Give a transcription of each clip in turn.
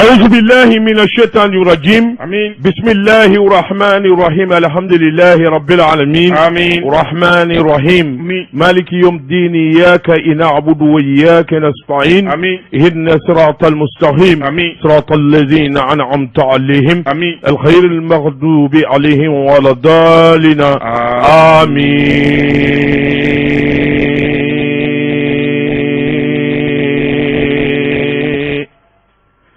أعوذ بالله من الشيطان الرجيم. آمين. بسم الله الرحمن الرحيم. الحمد لله رب العالمين. آمين. الرحمن الرحيم. آمين. مالك يوم الدين. إياك نعبد وإياك نستعين. آمين. اهدنا الصراط المستقيم. آمين. صراط الذين أنعمت عليهم. آمين. الخير المغضوب عليهم ولا الضالين. آمين.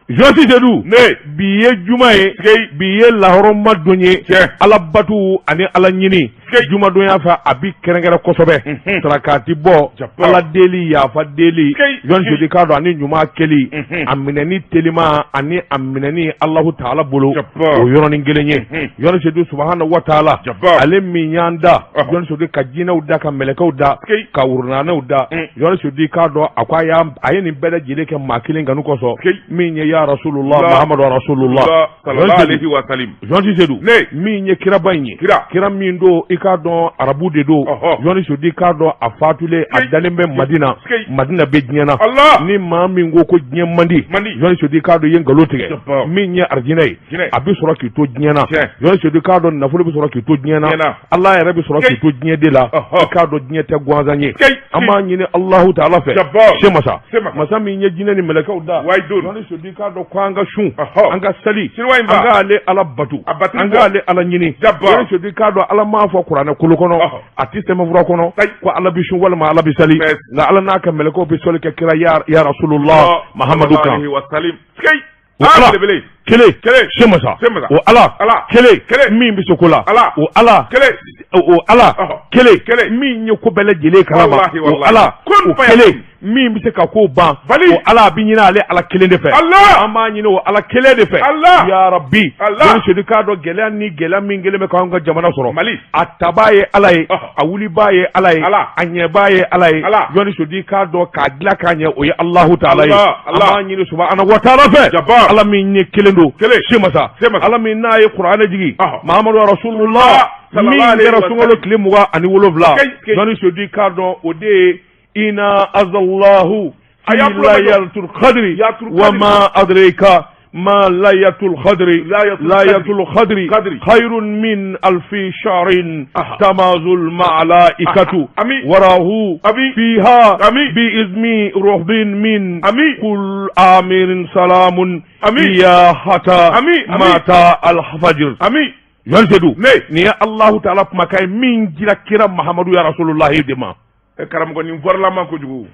Journaliste Seydou, Ne. bi ye juma ye, bi ye lahɔrɔma don ye, ala batu ani ala ɲini. Jumadonya fɛ, a bi kɛrɛnkɛrɛn kosɛbɛ, sarakati bɔ, ala deli, yafa deli, journaliste Seydou k'a dɔn, ani ɲuman kɛli, a minɛni telima ani a minɛni Alahu taala bolo, o yɔrɔnin kelen ye. Journaliste Seydou, subahana wa taala, ale min y'an da, journaliste Seydou, ka jinɛw da, ka mɛlɛkɛw da, ka wurunanɛw da, journaliste Seydou k'a dɔn, a ko a ye nin bɛɛ lajɛlen kɛ maa kelen kanu kosɔn, min ye ya Rasulullah, Muhammadu Rasulullah. Sallallahu alayhi wa sallam. Journaliste Seydou, Ne. min ye kiraba in ye, Kira. kira min don, i k'a dɔn, arabu de don. Journaliste Seydou k'a dɔn, a fatulen, a dalen bɛ Madina. Madina bɛ diɲɛ na. Allah. Ni maa min ko ko diɲɛ man di, Man di. Journaliste Seydou k'a dɔn, i ye nkalon tigɛ. Min ye arijinɛ ye, Jinɛ. a bɛ sɔrɔ k'i to diɲɛ na. Journaliste Seydou k'a dɔn, nafolo bɛ sɔrɔ k'i to diɲɛ na. Diɲɛ na. Ala yɛrɛ bɛ sɔrɔ k'i to diɲɛ de la. I k'a dɔn, diɲɛ tɛ gansan ye. An b'a ɲini Alahu taala fɛ, se masa, Se masa. masa min ye jinɛ ni mɛlɛkɛw da. Wayidon. Journaliste Seydou k'a dɔn ko an ka sun, an ka sali, Siriwa in ba. an k'ale ala batu, A batiri an bɔ. k'ale ala ɲini. Jabbar. Journaliste Seydou k'a dɔn, ala m'a fɔ kuranɛ kolo kɔnɔ, a tɛ sɛbɛnfura kɔnɔ, ko ala bɛ sun walima ala bɛ sali, nka ala n'a ka mɛlɛkɛw bɛ sɔli kɛ kira ya Rasulullah Mahamadu kan. Alayhi wa sallam. Sikei. O ala Belebele. kelen, Kelen. se masa, Se masa. o ala Ala. kelen, Kelen. min bɛ se ko la, Ala. o ala Kelen. o ala kelen, Kelen. min ye ko bɛɛ lajɛlen kalama, Wallahi, o wallahi. ala, Kun o fayakun. kelen min bɛ se ka ko ban, Bali. o ala, a bɛ ɲini ale ala kelen de fɛ. Allah. An b'a ɲini o ala kelen de fɛ. Allah. Ya Rabbi. Allah. Journaliste Seydou k'a dɔn, gɛlɛya ni gɛlɛya min kɛlen bɛ k'anw ka jamana sɔrɔ, Mali. a tabaa ye ala ye, a wulibaa ye ala ye, Ala. a ɲɛbaa ye ala ye. Ala. Journaliste Seydou k'a dɔn, k'a dilan k'a ɲɛ, o ye Alahu taala ye. Allah, Allah. An b'a ɲini subahana wa taala fɛ, Jabbar. ala min ye kelen don, Kelen. se masa, Se masa. ala min n'a ye kuranɛ jigin Mahamadu Rasulullah, Allah. min Sallallahu alayhi kɛra wa sunkalo sallam. tile 27, Sikei, sikei. Journaliste Seydou k'a dɔn, o de ye ina azallahu A y'a fi tulo majɔ. laylatul qadri, Yatul wa Qadri. ma adraka ma laylatul qadri, Laylatul laylatul qadri Qadri. khayrun min alfi shahrin, tamazul malaikatu Ami. warahu Ami. fiha Ami. bi izni rabbin min Ami. kul amirin salamun Ami. iya hata Ami, ami. mata alfajr. Ami. Journaliste Seydou, Ne. nin ye Alahu taala kumakan ye min jira kira Mahamadu ya Rasulullahi de ma. E karamɔgɔ, nin fɔrilama kojugu.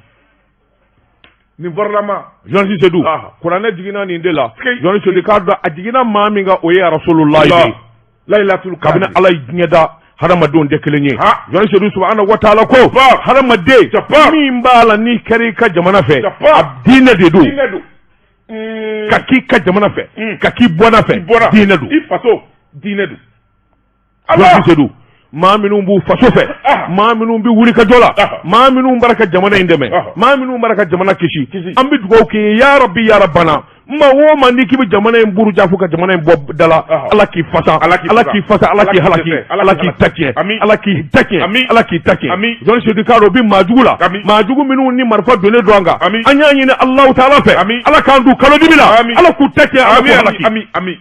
Nin fɔrilama. Journaliste Seydou, kuranɛ jiginna nin de la. Journaliste Seydou k'a dɔn, a jiginna maa min kan, o ye Rasulullahi de ye. Laylatul Kabini Qadri. ala ye diɲɛ da, hadamadenw tɛ kelen ye. Ha. Journaliste Seydou, subahana wa taala ko Jabbar. hadamaden Jabbar. min b'a la, n'i kɛra i ka jamana fɛ, Jabbar. a diinɛ de don. Diinɛ don. Ka k'i ka jamana fɛ, ka k'i bɔnna fɛ, I bɔra. diinɛ don. I faso. Diinɛ don. Journaliste Seydou, maa minnu b'u faso fɛ, maa minnu bɛ wuli ka jɔ la, maa minnu b'ara ka jamana in dɛmɛ, maa minnu b'ara ka jamana kisi, an bɛ dugawu k'i ye, ya Rabbi ya Rabbana. Maa o maa n'i k'i bɛ jamana in buruja fo ka jamana in bɔ da la, Ala k'i fasa, Ala k'i Ala fasa. k'i fasa, Ala k'i Ala k'i halaki, dɛsɛ. Ala k'i ta tiɲɛ, Ami. Ala k'i ta tiɲɛ, Ami. Ala k'i ta tiɲɛ. Ami. Journaliste Seydou k'a dɔn, o bɛ maa jugu la, Ami. maa jugu minnu ni marifa donnen don an kan, Ami. an y'a ɲini Alahu taala fɛ, Ami. Ala k'an d'u kalo dibi la, Ami. Ala k'u ta tiɲɛ, Ala Ami. k'u halaki. Ami. Ami.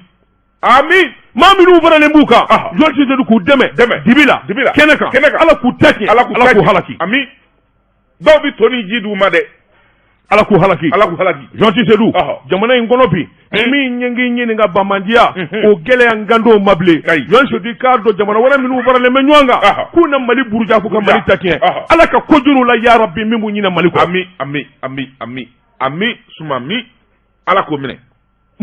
Ami. Maa minnu faralen b'u kan, Journaliste Seydou, k'u dɛmɛ Dɛmɛ. dibi la, Dibi la. kɛnɛ kan, Kɛnɛ kan. Ala k'u ta tiɲɛ, Ala k'u Ala ta k'u tiɲɛ. halaki. Ami. Dɔw bɛ to ni ji d'u ma dɛ. Ala k'u halaki. Ala k'u halaki. Journaliste Seydou, jamana in kɔnɔ bi, min ye k'i ɲininka bamandiya, o gɛlɛya n kan t'o ma bilen. Ayi. Journaliste Seydou k'a dɔn, jamana wɛrɛ minnu faralen bɛ ɲɔgɔn kan k'u na Mali buruja fo ka Mali ta tiɲɛ, Ala ka ko juru la, ya Rabbi, min b'u ɲinɛ Mali kɔ. Ami. Ami. Ami. Ami. Ami. Suma mi. Ala k'o minɛ.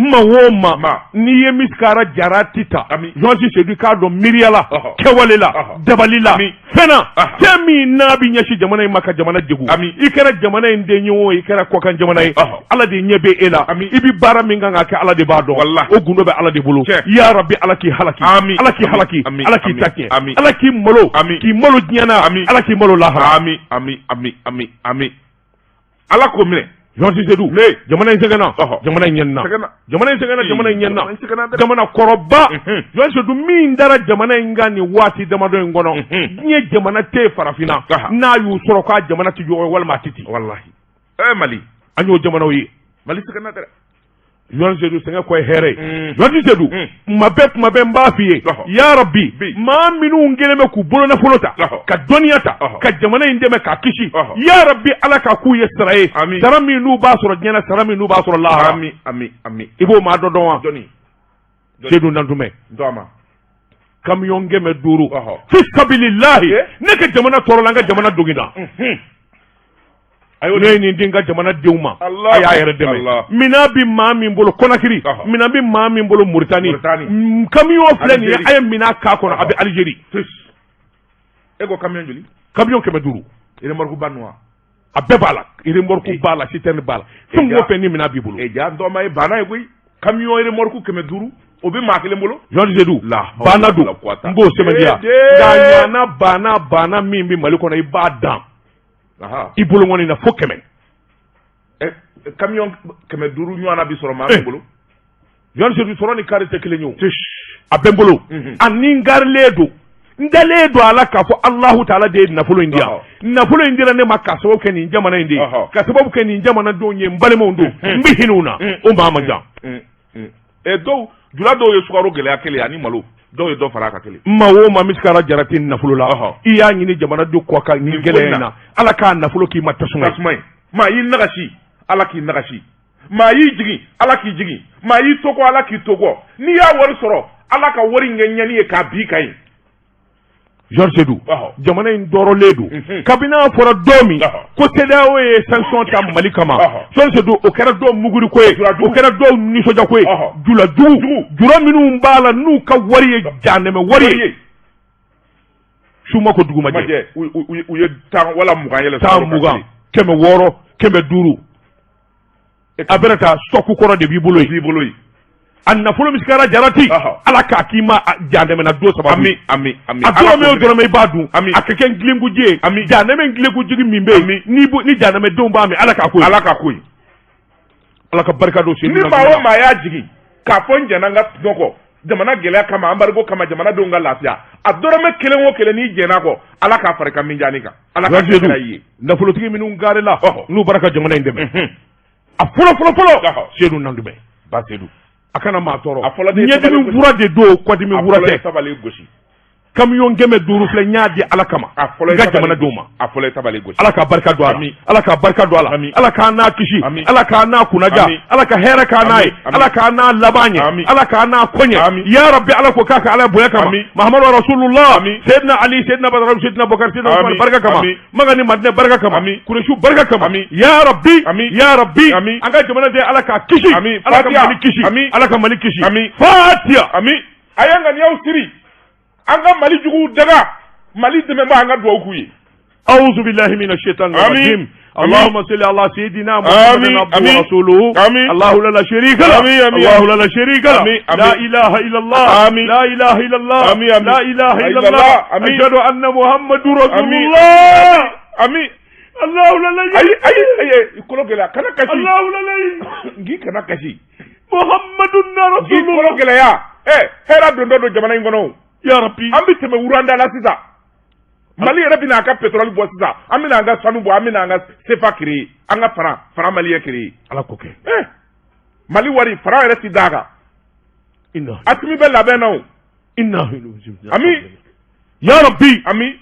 Ma o ma Ma. n'i ye misikara jarati ta, Ami. Journaliste Seydou k'a dɔn, miiriya la, kɛwale la, dabali la, Ami. fɛn na, fɛn min n'a bɛ ɲɛsin jamana in ma ka jamana degun, Ami. i kɛra jamana in den ye o, i kɛra kɔkan jamana ye, Ala de ɲɛ bɛ e la. Ami. I bɛ baara min kan ka kɛ, Ala de b'a dɔn. Wallahi. O gundo bɛ Ala de bolo. Tiɲɛ. Ya Rabbi, Ala k'i halaki, Ami. Ala k'i halaki, Ami. Ala k'i Ami. ta tiɲɛ, Ami. Ala k'i malo, Ami. k'i malo diɲɛ na, Ami. Ala k'i malo lahara. Ami. Ami. Ami. Ami. Ami. Ala k'o minɛ. Journaliste Seydou, Ne. jamana in sɛgɛnna, jamana in ɲɛnina, Sɛgɛnna. jamana in sɛgɛnna, jamana in ɲɛnina, Jamana in sɛgɛnna dɛ. jamana kɔrɔba. Journaliste Seydou, min dara jamana in kan nin waati damadɔ in kɔnɔ, diɲɛ jamana tɛ yen farafinna n'a y'u sɔrɔ k'a jamana tɛ jɔ walima a tɛ ci. Wallahi. Eh Mali. An y'o jamanaw ye. Mali sɛgɛnna dɛ. Journaliste Seydou, sɛgɛn kɔ ye hɛrɛ ye. Journaliste Seydou, kuma bɛɛ, kuma bɛɛ, n b'a f'i ye, ya Rabbi, maa minnu kɛlen bɛ k'u bolonafolo ta, ka dɔnniya ta, ka jamana in dɛmɛ k'a kisi, ya Rabbi, Ala ka k'u ye sara ye, sara min n'u b'a sɔrɔ diɲɛ na, sara min n'u b'a sɔrɔ lahara. Ami, ami, ami. I b'o maa dɔ dɔn wa? Seydou Nantumɛ, camion 500 fi sabilillahi, ne ka jamana tɔɔrɔ la, n ka jamana dogina. Ne ye nin di n ka jamana denw ma, a y'a yɛrɛ dɛmɛ. Minan bɛ maa min bolo Conakry, minan bɛ maa min bolo Mauritanie, camion filɛ nin ye, a ye minan k'a kɔnɔ, a bɛ Algérie. E ko camion joli? Camion 500. Remorque ba ninnu wa? A bɛɛ b'a la, remorque b'a la, citerne b'a la, fɛn o fɛn ni minan b'i bolo. E ja, n tɔgɔma ye banna ye koyi. Camion remorque 500, o bɛ maa kelen bolo. Jean Seydou, banna don, n b'o sɛmɛntiya, nka ɲana banna banna min bɛ Mali kɔnɔ, i b'a dan i bolonkɔni na fo 100. Camion 500 ɲɔgɔnna bi sɔrɔ maa min bolo. Jean Seydou, sɔrɔ ni kari tɛ kelen ye o. A bɛ n bolo, ani n karilen don, n dalen don a la k'a fɔ Alahu taala de ye nafolo in di yan. Nafolo in dira ne ma k'a sababu kɛ nin jamana in de ye, ka sababu kɛ nin jamanadenw ye, n balimaw don, n bɛ hinɛ u na, o maa man ca. Dɔw jula, dɔw ye sukaro gɛlɛya kelen ani malo, dɔw ye dɔ fara a kan kelen. Maa o maa misikala jarati nafolo la, i y'a ɲini jamanadenw kɔ kan nin gɛlɛya in na, Ala k'a nafolo k'i ma tasuma ye. Tasuma ye. Maa y'i nagasi, Ala k'i nagasi. Maa y'i jigin, Ala k'i jigin. Maa y'i to kɔ, Ala k'i to kɔ. N'i y'a wari sɔrɔ, Ala ka wari in kɛ ɲɛni ye k'a bin ka yen. Jean Seydou, jamana in tɔɔrɔlen don kabini a fɔra don min ko CEDEAO ye sanction ta Mali kama. Jean Seydou, o kɛra dɔw muguriko ye, o kɛra dɔw nisɔndiyako ye. Jula jugu, jura minnu b'a la n'u ka wari ye janɛmɛ wari ye, su ma ko dugu ma jɛ. U ye 10 wala 20 yɛlɛ. 10, 20, 600, 500, a bɛna taa sɔku kɔrɔ de b'i bolo yen. B'i bolo yen. A nafolo misikara jarati, Ala k'a k'i ma janɛmɛ na don sababu. Ami, ami, ami. A dɔrɔmɛ o dɔrɔmɛ i b'a dun. A ka kɛ ngilenkuji ye. Janɛmɛ ngilenkuji min bɛ yen ni janɛmɛdenw b'a min, Ala k'a ko ye. Ala k'a ko ye. Ala ka barika don sen. Ni maa o maa y'a jigin k'a fɔ n jɛnna n ka tɔnɔ kɔ jamana gɛlɛya kama, embargo kama, jamanadenw ka lafiya, a dɔrɔmɛ kelen o kelen n'i jɛnna kɔ, Ala k'a fara i ka minjani kan. Ala ka kɛ i ye. Nafolotigi minnu garila n'u bɔra ka jamana in dɛmɛ, a fɔlɔ fɔlɔ fɔlɔ, Seydou Nantumɛ. Ba Seydou. A kana maa tɔɔrɔ. A fɔlɔ de. Ɲɛdimi fura de don, kɔdimi fura tɛ. Sabali gosi. Camion 500 filɛ, n y'a di Ala kama. A fɔlɔ. N ka jamanadenw ma. A fɔlɔ ye tabali gosi. Ala ka barika don a la, Ala ka barika don a la, Ala k'a n'a kisi, Ala k'a n'a kunnaja, Ala ka hɛrɛ k'a n'a ye, Ala k'a n'a laban ɲɛ, Ala k'a n'a kɔ ɲɛ. Ya Rabbi, Ala ko k'a ka Ala bonya kama, Mahamadu Rasulullah, Seydina Ali, Seydina Badara, Seydina Bakari, Seydina Usman barika kama, Maka ni Madinɛ barika kama, Kuresu barika kama, ya Rabbi, ya Rabbi, an ka jamana den, Ala k'a kisi, Ala ka Mali kisi, Ala ka Mali kisi. Fatiha. Ami. A y'an ŋaniyaw siri, an ka Mali juguw daga, Mali dɛmɛbaa, an ka dugawu k'u ye. أعوذ بالله من الشيطان الرجيم. اللهم صل على سيدنا محمد عبده ورسوله. الله لا شريك له، الله لا شريك له، لا إله إلا الله، لا إله إلا الله، لا إله إلا الله، أشهد أن محمد رسول الله. Ami. الله لا لا. Ayi, ayi, ayi, kolo gɛlɛya, kana kasi. الله لا لا. N k'i kana kasi. محمد N k'i رسول kolo الله. gɛlɛya. Ɛ, hɛrɛ don dɔ don jamana in kɔnɔ o. يا ربي. An bɛ tɛmɛ Rwanda la sisan. Mali yɛrɛ bɛna a ka pétrole bɔ sisan, an bɛna an ka sanu bɔ, an bɛna an ka CFA créer, an ka franc malien créer. Ala k'o kɛ. Ɛ, Mali wari franc yɛrɛ ti d'a kan. إنا Asimi bɛ labɛn na o. إنا Ami. يا ربي. Ami.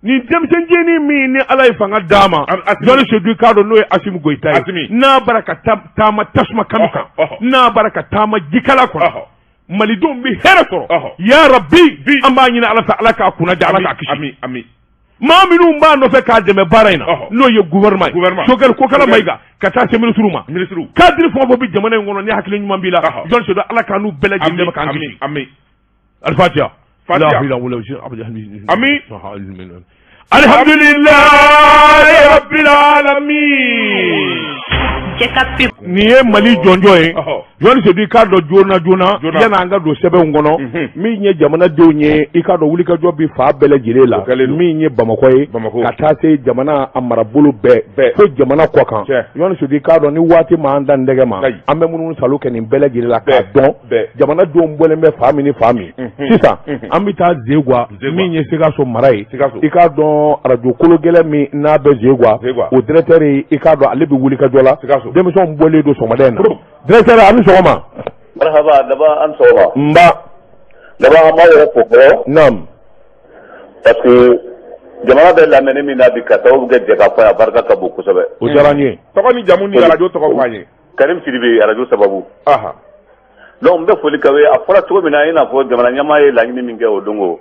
Nin denmisɛnnin min ni Ala ye fanga d'a ma, Asimi. Jɔnni Sedu, k'a dɔn n'o ye Asimi Goyita ye, Asimi. n'a bara ka taama tasuma kami kan, n'a bara ka taama jikala kɔnɔ, malidenw bɛ hɛrɛ sɔrɔ. Ya Rabbi, an b'a ɲini Ala fɛ, Ala k'a kunna ja, Ala k'a kisi. Ami, ami. Maa minnu b'a nɔfɛ k'a dɛmɛ baara in na, n'o ye gouvernement ye, Gouvernement. Choguel Kokala Mayiga ka taa se ministre ma, Ministre. Cadre fɛn o fɛn bɛ jamana in kɔnɔ, ni hakili ɲuman b'i la, Jɔnni Sedu, Ala k'an n'u bɛɛ lajɛlen dɛmɛ k'an kisi. Ami. Alifatiha. Fatiha. Ami. Alhamdulillahi rabbil alamin. Nin ye Mali jɔnjɔn ye. Jɔnni Sedu, i k'a dɔn joona joona, yanni an ka don sɛbɛnw kɔnɔ, min ye jamanadenw ye, i k'a dɔn wulikajɔ bi fan bɛɛ lajɛlen la, min ye Bamakɔ ye ka taa se jamana a marabolo bɛɛ fo jamana kɔ kan. Jɔnni Sedu, i k'a dɔn ni waati m'an dan dɛgɛ ma, an bɛ munumunu salo kɛ nin bɛɛ lajɛlen la k'a dɔn jamanadenw bɔlen bɛ fan min ni fan min. Sisan an bɛ taa Zegwa, min ye Sikaso mara ye. I k'a dɔn arajo kologɛlɛn min n'a bɛ Zegwa, o directeur, i k'a dɔn ale bɛ wulikajɔ la, denmisɛnw bɔlen don sɔgɔmada in na. Directeur, a ni sɔgɔma. Marhaba Daba, an sɔgɔma. Nba. Daba, an b'aw yɛrɛ fo fɔlɔ. Naam. Parce que jamana bɛ lamɛnni min na bi ka sababu kɛ jɛkafɔ ye, a barika ka bon kosɛbɛ. O diyara n ye. Tɔgɔ ni jamu ni arajo tɔgɔ fɔ an ye. Karim Sidibe, arajo sababu. Donc n bɛ foli k'aw ye. A fɔra cogo min na, i n'a fɔ jamana ɲɛmaa ye laɲini min kɛ o don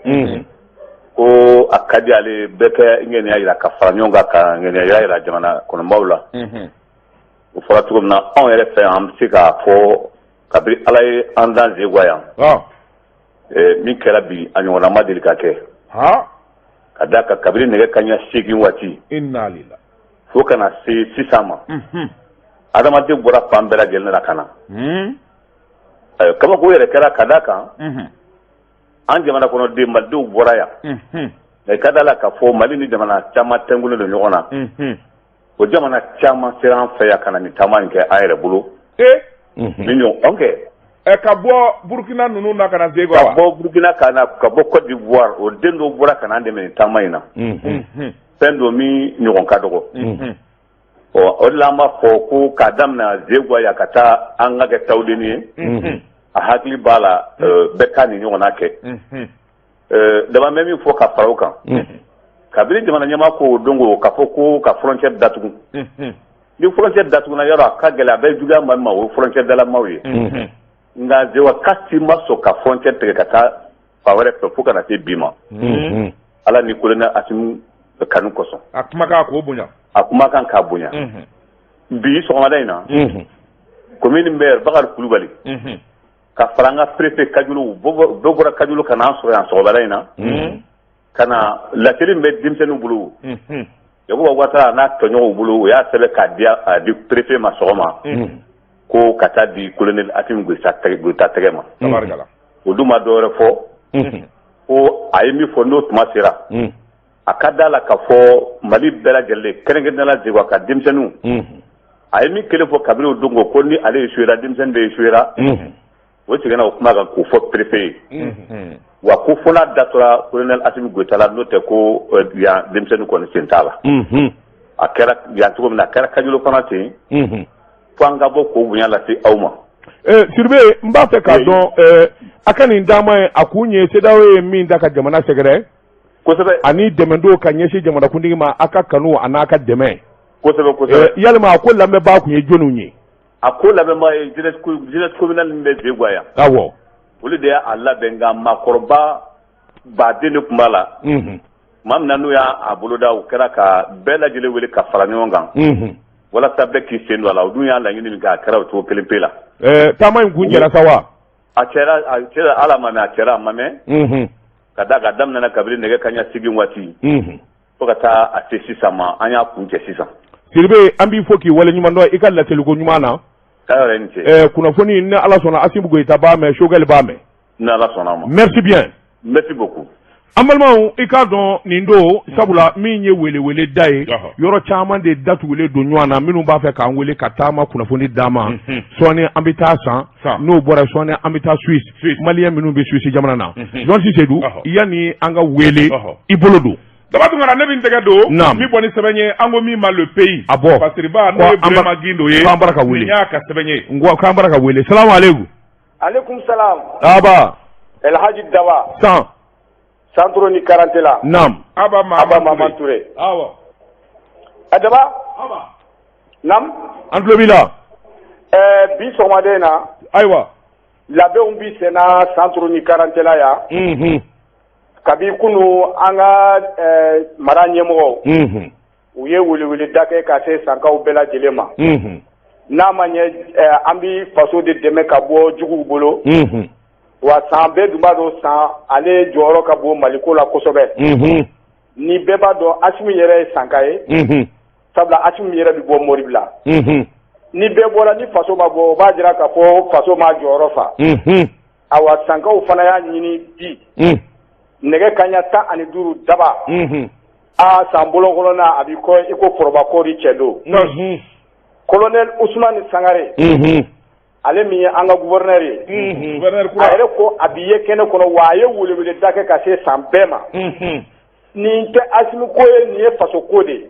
ko a ka di ale bɛɛ kɛ ŋaniya yira ka fara ɲɔgɔn kan, ka ŋaniya yira jamana kɔnɔbaw la. O fɔra cogo min na, anw yɛrɛ fɛ, an bɛ se k'a fɔ kabini Ala ye an dan Zeguwa yan, min kɛra bi, a ɲɔgɔnna ma deli ka kɛ. Ka d'a kan, kabini nɛgɛ kanɲɛ 8 waati fo ka na se sisan ma, adamaden bɔra fan bɛɛ lajɛlen na ka na. Kabako yɛrɛ kɛra, ka d'a kan an jamana kɔnɔden malidenw bɔra yan, nka i ka da la k'a fɔ Mali ni jamana caman tɛnkunnen don ɲɔgɔn na. O jamana caman sera an fɛ yan ka na nin taama in kɛ an yɛrɛ bolo. Ni ɲɔgɔn kɛ. Ka bɔ Burukina ninnu na ka na Zeguwa. Ka bɔ Burukina ka na, ka bɔ Côte d'Ivoire, o den dɔw bɔra ka na an dɛmɛ nin taama in na. Fɛn dɔ min ɲɔgɔn ka dɔgɔ. Ɔ, o de la an b'a fɔ ko k'a daminɛ Zeguwa yan ka taa an ka kɛ Tawudeni ye. A hakili b'a la, bɛɛ ka nin ɲɔgɔnna kɛ. Daba, bɛ min fɔ ka fara o kan, kabini jamana ɲɛmaa ko o don ko k'a fɔ ko ka frontière datugu, ni frontière datuguna yɔrɔ, a ka gɛlɛn, a bɛ juguya maa min ma, o ye frontière dalamaw ye. Nka Zeguwa ka si ma sɔn ka frontière tigɛ ka taa fan wɛrɛ fɛ fo ka na se bi ma, Ala ni colonel Asimi kanu kosɔn. A kumakan k'o bonya. A kumakan k'a bonya. Bi sɔgɔmada in na, commune maire Bakari Kulubali ka fara an ka préfet Kajolo, bɛɛ bɔra Kajolo ka n'an sɔrɔ yan sɔgɔmada in na, ka na laseli min bɛ denmisɛnninw bolo, Yakuba Watara n'a tɔɲɔgɔnw bolo, o y'a sɛbɛn k'a di a di préfet ma sɔgɔma, ko ka taa di colonel Asimi Goyita tɛgɛ ma. O dun ma dɔwɛrɛ fɔ, ko a ye min fɔ n'o tuma sera, a ka da la k'a fɔ Mali bɛɛ lajɛlen, kɛrɛnkɛrɛnnenya la Zeguwa ka denmisɛnninw, a ye min kelen fɔ kabini o don ko ni ale échouera, denmisɛnnin bɛɛ échouera. O seginna o kuma kan k'o fɔ préfet ye, wa ko fo n'a datora colonel Asimi Goyita la, n'o tɛ ko yan denmisɛnnin kɔni sen t'a la. A kɛra yan cogo min na, a kɛra Kajolo fana ten, fo an ka bɔ k'o bonya lase aw ma. Sidibe, n b'a fɛ k'a dɔn, a ka nin taama ye, a kun ye CEDEAO ye min da ka jamana sɛgɛrɛ. Kosɛbɛ. Ani dɛmɛdon ka ɲɛsin jamanakuntigi ma, a ka kanu a n'a ka dɛmɛ. Kosɛbɛ, kosɛbɛ. Yalima a ko lamɛnbaa kun ye jɔnniw ye? A ko lamɛnbaa ye jeunesse communale min bɛ Zeguwa yan. Olu de y'a labɛn, nka maakɔrɔba baden de tun b'a la. Tuma min na n'u y'a boloda, u kɛra ka bɛɛ lajɛlen wele ka fara ɲɔgɔn kan walasa bɛɛ k'i sen don a la. O dun y'a laɲini min kɛ, a kɛra o cogo kelen pe la. Taama in kun jɛra sa wa? A cɛra, a cɛra, ala ma mɛn, a cɛra, a ma mɛn. Ka d'a kan, a daminɛna kabini nɛgɛ kanɲɛ 8 waati fo ka taa a se sisan ma, an y'a kun cɛ sisan. Sidibe, an b'i fo k'i waleɲuman dɔn i ka lateliko ɲuman na. K'a yɛrɛ ni ce. Kunnafoni, ni Ala sɔnna, Asimi Goyita b'a mɛn, Choguel b'a mɛn. Ni Ala sɔnna a ma. Merci bien. Merci beaucoup. An balimaw, i k'a dɔn nin don, sabula min ye welewele da ye, yɔrɔ caman de datugulen don ɲɔgɔn na. Minnu b'a fɛ k'an wele ka taama kunnafoni d'an ma, sɔɔni an bɛ taa san. N'o bɔra, sɔɔni an bɛ taa Suisse, maliyɛn minnu bɛ Suisse jamana na. Journaliste Seydou, yanni an ka wele, i bolo don. Daba Tunkara, ne bɛ n tɛgɛ don min bɔ ni sɛbɛn ye, an ko min ma Le Pays. A bɔ. Fasiriba, n'o ye Burema Gindo ye. K'an bara ka wele. Nin y'a ka sɛbɛn ye. N ko k'an bara ka wele. Salamu aleykum. Aleykum salam. Aba. Elhaji Daba. San. Santoro ni karante la. Naam. Aba Aba Maman Touré. Awɔ. A Daba. Aba. Naam. An tulo b'i la. Bi sɔgɔmaden in na. Ayiwa. Labɛnw bi senna Santoro ni karante la yan. Kabi kunu, an ka mara ɲɛmɔgɔw, u ye weleweleda kɛ ka se sankaw bɛɛ lajɛlen ma. N'a ma ɲɛ an bɛ faso de dɛmɛ ka bɔ juguw bolo, wa san bɛɛ dun b'a dɔn, san ale jɔyɔrɔ ka bon Maliko la kosɛbɛ. Ni bɛɛ b'a dɔn, Asimi yɛrɛ ye sanka ye, sabula Asimi yɛrɛ bɛ bɔ Moribila. Ni bɛɛ bɔra ni faso ma bɔ, o b'a jira k'a fɔ faso m'a jɔyɔrɔ fa. Awa, sankaw fana y'a ɲini bi nɛgɛ kanɲɛ 15, Daba, a san bolokɔnɔna a b'i kɔ i ko forobakɔri cɛ don. Colonel Ousmane Sangare, ale min ye an ka gouverneur ye, a yɛrɛ ko a b'i ye kɛnɛ kɔnɔ, wa a ye weleweleda kɛ ka se san bɛɛ ma. Nin tɛ Asimi ko ye, nin ye faso ko de ye,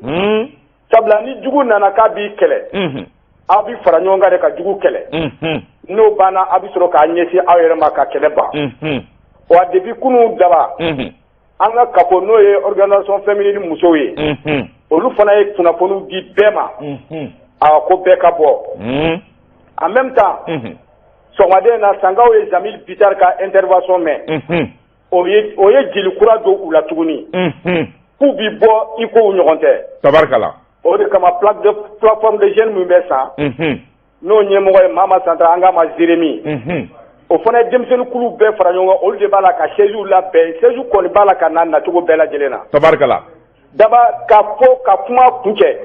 sabula ni jugu nana k'a b'i kɛlɛ. Aw bɛ fara ɲɔgɔn kan de ka jugu kɛlɛ. N'o banna, a bɛ sɔrɔ k'a ɲɛsin aw yɛrɛ ma ka kɛlɛ ban. Wa depuis kunun daba, an ka CAPO, n'o ye organisation féminine musow ye, olu fana ye kunnafoniw di bɛɛ ma, a ko bɛɛ ka bɔ. En même temps, sɔgɔmaden na, Sankaw ye Jamil Bitar ka intervention mɛn. O ye jeli kura don u la tuguni k'u bi bɔ i kow ɲɔgɔn tɛ. Tabarikala. O de kama, plaque de plateforme de jeunes min bɛ san, n'o ɲɛmɔgɔ ye Mama Santara, an k'a ma Zeremi, o fana ye denmisɛnnin kulu bɛɛ fara ɲɔgɔn kan. Olu de b'a la ka chaise labɛn. Chaise kɔni b'a la ka na nacogo bɛɛ lajɛlen na. Tabarikala. Daba, ka fɔ ka kuma kuncɛ,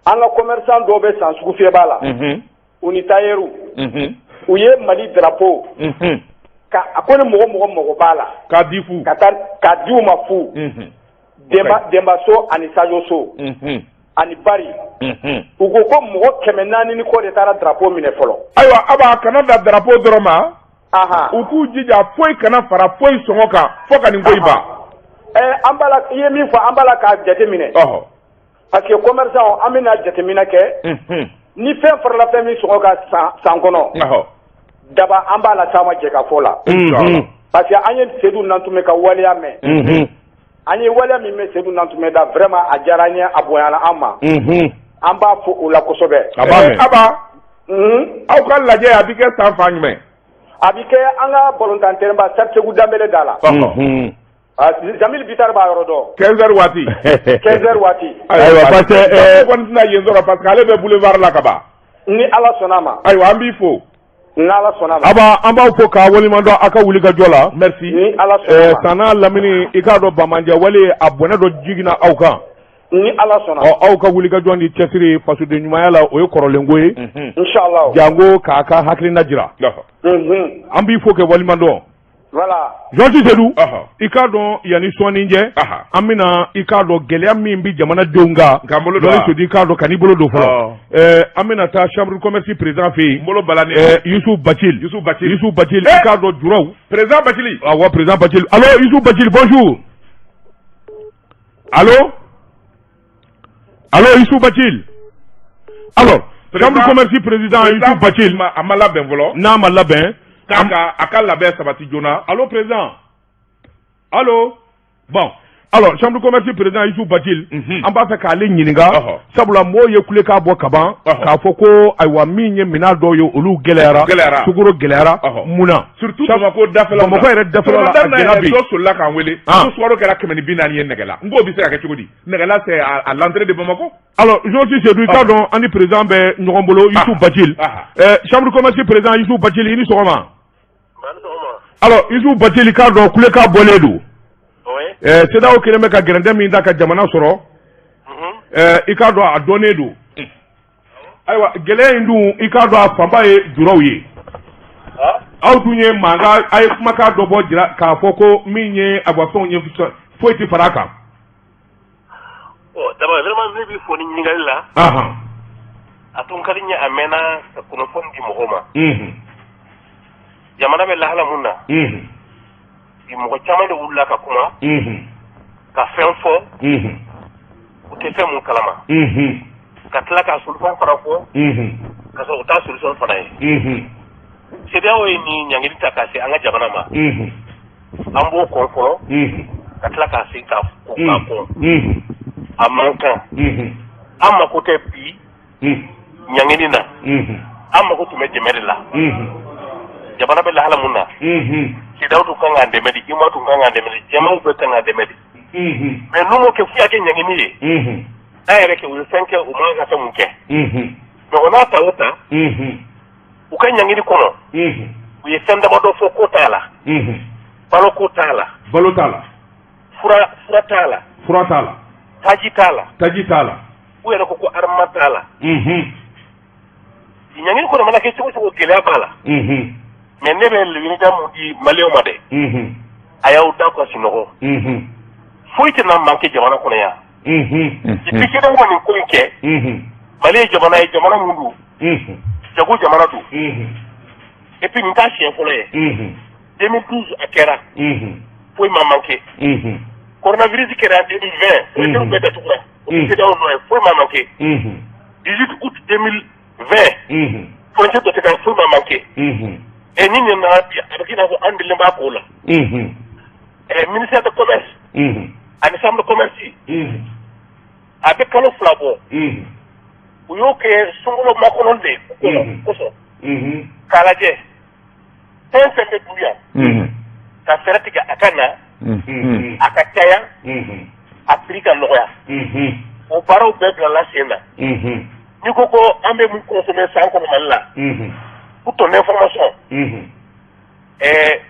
an ka commerçant dɔw bɛ san sugufiyɛba la, u ni tailleur, u ye Mali drapeau ka a ko ni mɔgɔ mɔgɔ mago b'a la, k'a di fu. Ka taa k'a di u ma fu. Denba Denbaso ani Sajo So ani Bari, u ko ko mɔgɔ 400 ni kɔ de taara drapeau minɛ fɔlɔ. Ayiwa Aba, kana da drapeau dɔrɔn ma. U k'u jija, foyi kana fara foyi sɔngɔ kan fo ka nin ko in ban. Ɛ, an b'a la, i ye min fɔ, an b'a la k'a jate minɛ, parce que commerçant, an bɛna jateminɛ kɛ ni fɛn farala fɛn min sɔngɔ ka san san kɔnɔ. Daba, an b'a la caman jɛ ka fɔ la, parce que an ye Seydou Nantoumé ka waleya mɛn. An ye waleya min mɛn Seydou Nantoumé da, vraiment a diyara an ye, a bonyana an ma. An b'a fɔ o la kosɛbɛ. A b'a mɛn. Aba, aw ka lajɛ a bɛ kɛ san fan jumɛn? A bɛ kɛ an ka balontan terrain ba, Stade Sékou Dembélé da la. Jamil Bitar b'a yɔrɔ dɔn. 15 heures waati. 15 heures waati. Ayiwa, parce que kɔni tɛna yen sɔrɔ, parce que ale bɛ boulevard la ka ban. Ni Ala sɔnna a ma. Ayiwa, an b'i fo. Ni Ala sɔnna a ma. Aba, an b'aw fo k'a waleɲuman dɔn aw ka wuli ka jɔ la. Merci. Ni Ala sɔnna a ma. San'a lamini, i k'a dɔn bamanjɛ wale a bɔnɛ dɔ jiginna aw kan. Ni Ala sɔnna. Ɔ, aw ka wuli ka jɔ ni cɛsiri fasoden ɲumanya la, o ye kɔrɔlenko ye. Inshallah. Jango k'a ka hakilina jira. An b'i fo kɛ waleɲuman dɔn. Voilà. Georges Seydou, i k'a dɔn yanni sɔɔni cɛ, an bɛna, i k'a dɔn gɛlɛya min bɛ jamanadenw kan. K'an bolo don. Georges Seydou, i k'a dɔn kan'i bolo don fɔlɔ. An bɛna taa chambre de commerce président fɛ yen. N bolo balani. Youssouf Bacil. Youssouf Bacil. Youssouf Bacil, i k'a dɔn juraw. Président Bacili. Awɔ, président Bacil. Allo Youssouf Bacil, bonjour. Allo, allo Youssouf Bacil. Alors, chambre de commerce président Youssouf Bacil. A ma labɛn fɔlɔ. N'a ma labɛn. K'a ka a ka labɛn sabati joona. Allo président, allo. Bon, alors, chambre de commerce président Youssouf Bacil, an b'a fɛ k'ale ɲininka, sabula mɔgɔw ye kulekan bɔ kaban k'a fɔ ko ayiwa, min ye minɛn dɔw ye, olu gɛlɛyara. Gɛlɛyara. Sukaro gɛlɛyara. Mun na? Surtout Bamakɔ dafɛlaw. Bamakɔ yɛrɛ dafɛlaw la, a gɛlɛya bɛ yen. Dɔ solila k'an wele ko sukaro kɛra 140 ye nɛgɛla. N k'o bɛ se ka kɛ cogo di? Nɛgɛla, c'est à l'entrée de Bamakɔ. Alors Georges Seydou, i k'a dɔn an ni président bɛ ɲɔgɔn bolo, Youssouf Bacil, chambre de commerce président Youssouf Bacil, i ni sɔgɔma. Alors Youssouf Bacil, i k'a dɔn kulekan bɔlen don. CEDEAO kelen bɛ ka gɛrɛntɛ min ta ka jamana sɔrɔ, i k'a dɔn a dɔnnen don. Ayiwa, gɛlɛya in dun, i k'a dɔn a fanba ye juraw ye. Aw dun ye mankan, a ye kumakan dɔ bɔ jira k'a fɔ ko min ye ayiwa fɛnw ye, foyi tɛ fara a kan. Bon, d'abord vraiment, ne b'i fo ni ɲininkali la. A tun ka di n ye a mɛnna ka kunnafoni di mɔgɔw ma. Jamana bɛ lahala mun na, bi mɔgɔ caman de wulila ka kuma, ka fɛn fɔ, u tɛ fɛn mun kalama, ka tila ka solution fana fɔ, ka sɔrɔ u t'a solution fana ye. CEDEAO ye nin ɲangili ta ka se an ka jamana ma, an b'o kɔn fɔlɔ, ka tila k'a segin k'a kɔn. A man kan. An mako tɛ bi ɲangili na, an mako tun bɛ dɛmɛ de la. Jamana bɛ lahala mun na, CEDEAO tun kan k'an dɛmɛ de, UEMOA tun kan k'an dɛmɛ de, jɛmaw bɛɛ kan k'an dɛmɛ de. Mais n'u m'o kɛ, f'u y'a kɛ ɲangini ye, an yɛrɛ kɛ u ye fɛn kɛ, u man kan ka fɛn mun kɛ. Mais o n'a ta o ta, u ka ɲangini kɔnɔ, u ye fɛn damadɔ fɔ ko t'a la. Balo ko t'a la. Balo t'a la. Fura t'a la. Fura t'a la. Taji t'a la. Taji t'a la. U yɛrɛ ko ko armement t'a la. Ɲangini kɔnɔ mana kɛ cogo cogo, gɛlɛya b'a la. Mais ne bɛ ladilikan mun di maliyɛnw ma dɛ, a y'aw da ka sunɔgɔ. Foyi tɛna manquer jamana kɔnɔ yan. Depuis CEDEAO ma nin ko in kɛ, Mali ye jamana ye, jamana mun don, jago jamana don. Et puis nin t'a siɲɛ fɔlɔ ye. 2012 a kɛra, foyi ma manquer. Coronavirus kɛra 2020, frontière bɛɛ datugura, o tɛ CEDEAO nɔ ye, foyi ma manquer. 18 août 2021 20 fourniture dɔ tɛ ka foyi ma manqué. Et ni nin nana bi, a bɛ k'i n'a fɔ an delilen b'a ko la. Ministère de commerce ani chambre de commerce, a bɛ kalo 2 bɔ, u y'o kɛ sunkalo makɔnɔ de kɔnɔ kosɔn k'a lajɛ fɛn fɛn bɛ dun yan, ka fɛɛrɛ tigɛ a ka na, a ka caya, a prix ka nɔgɔya. O baaraw bɛɛ bilala sen na. N'i ko ko an bɛ mun consommer san kɔnɔ Mali la, pour ton information, 12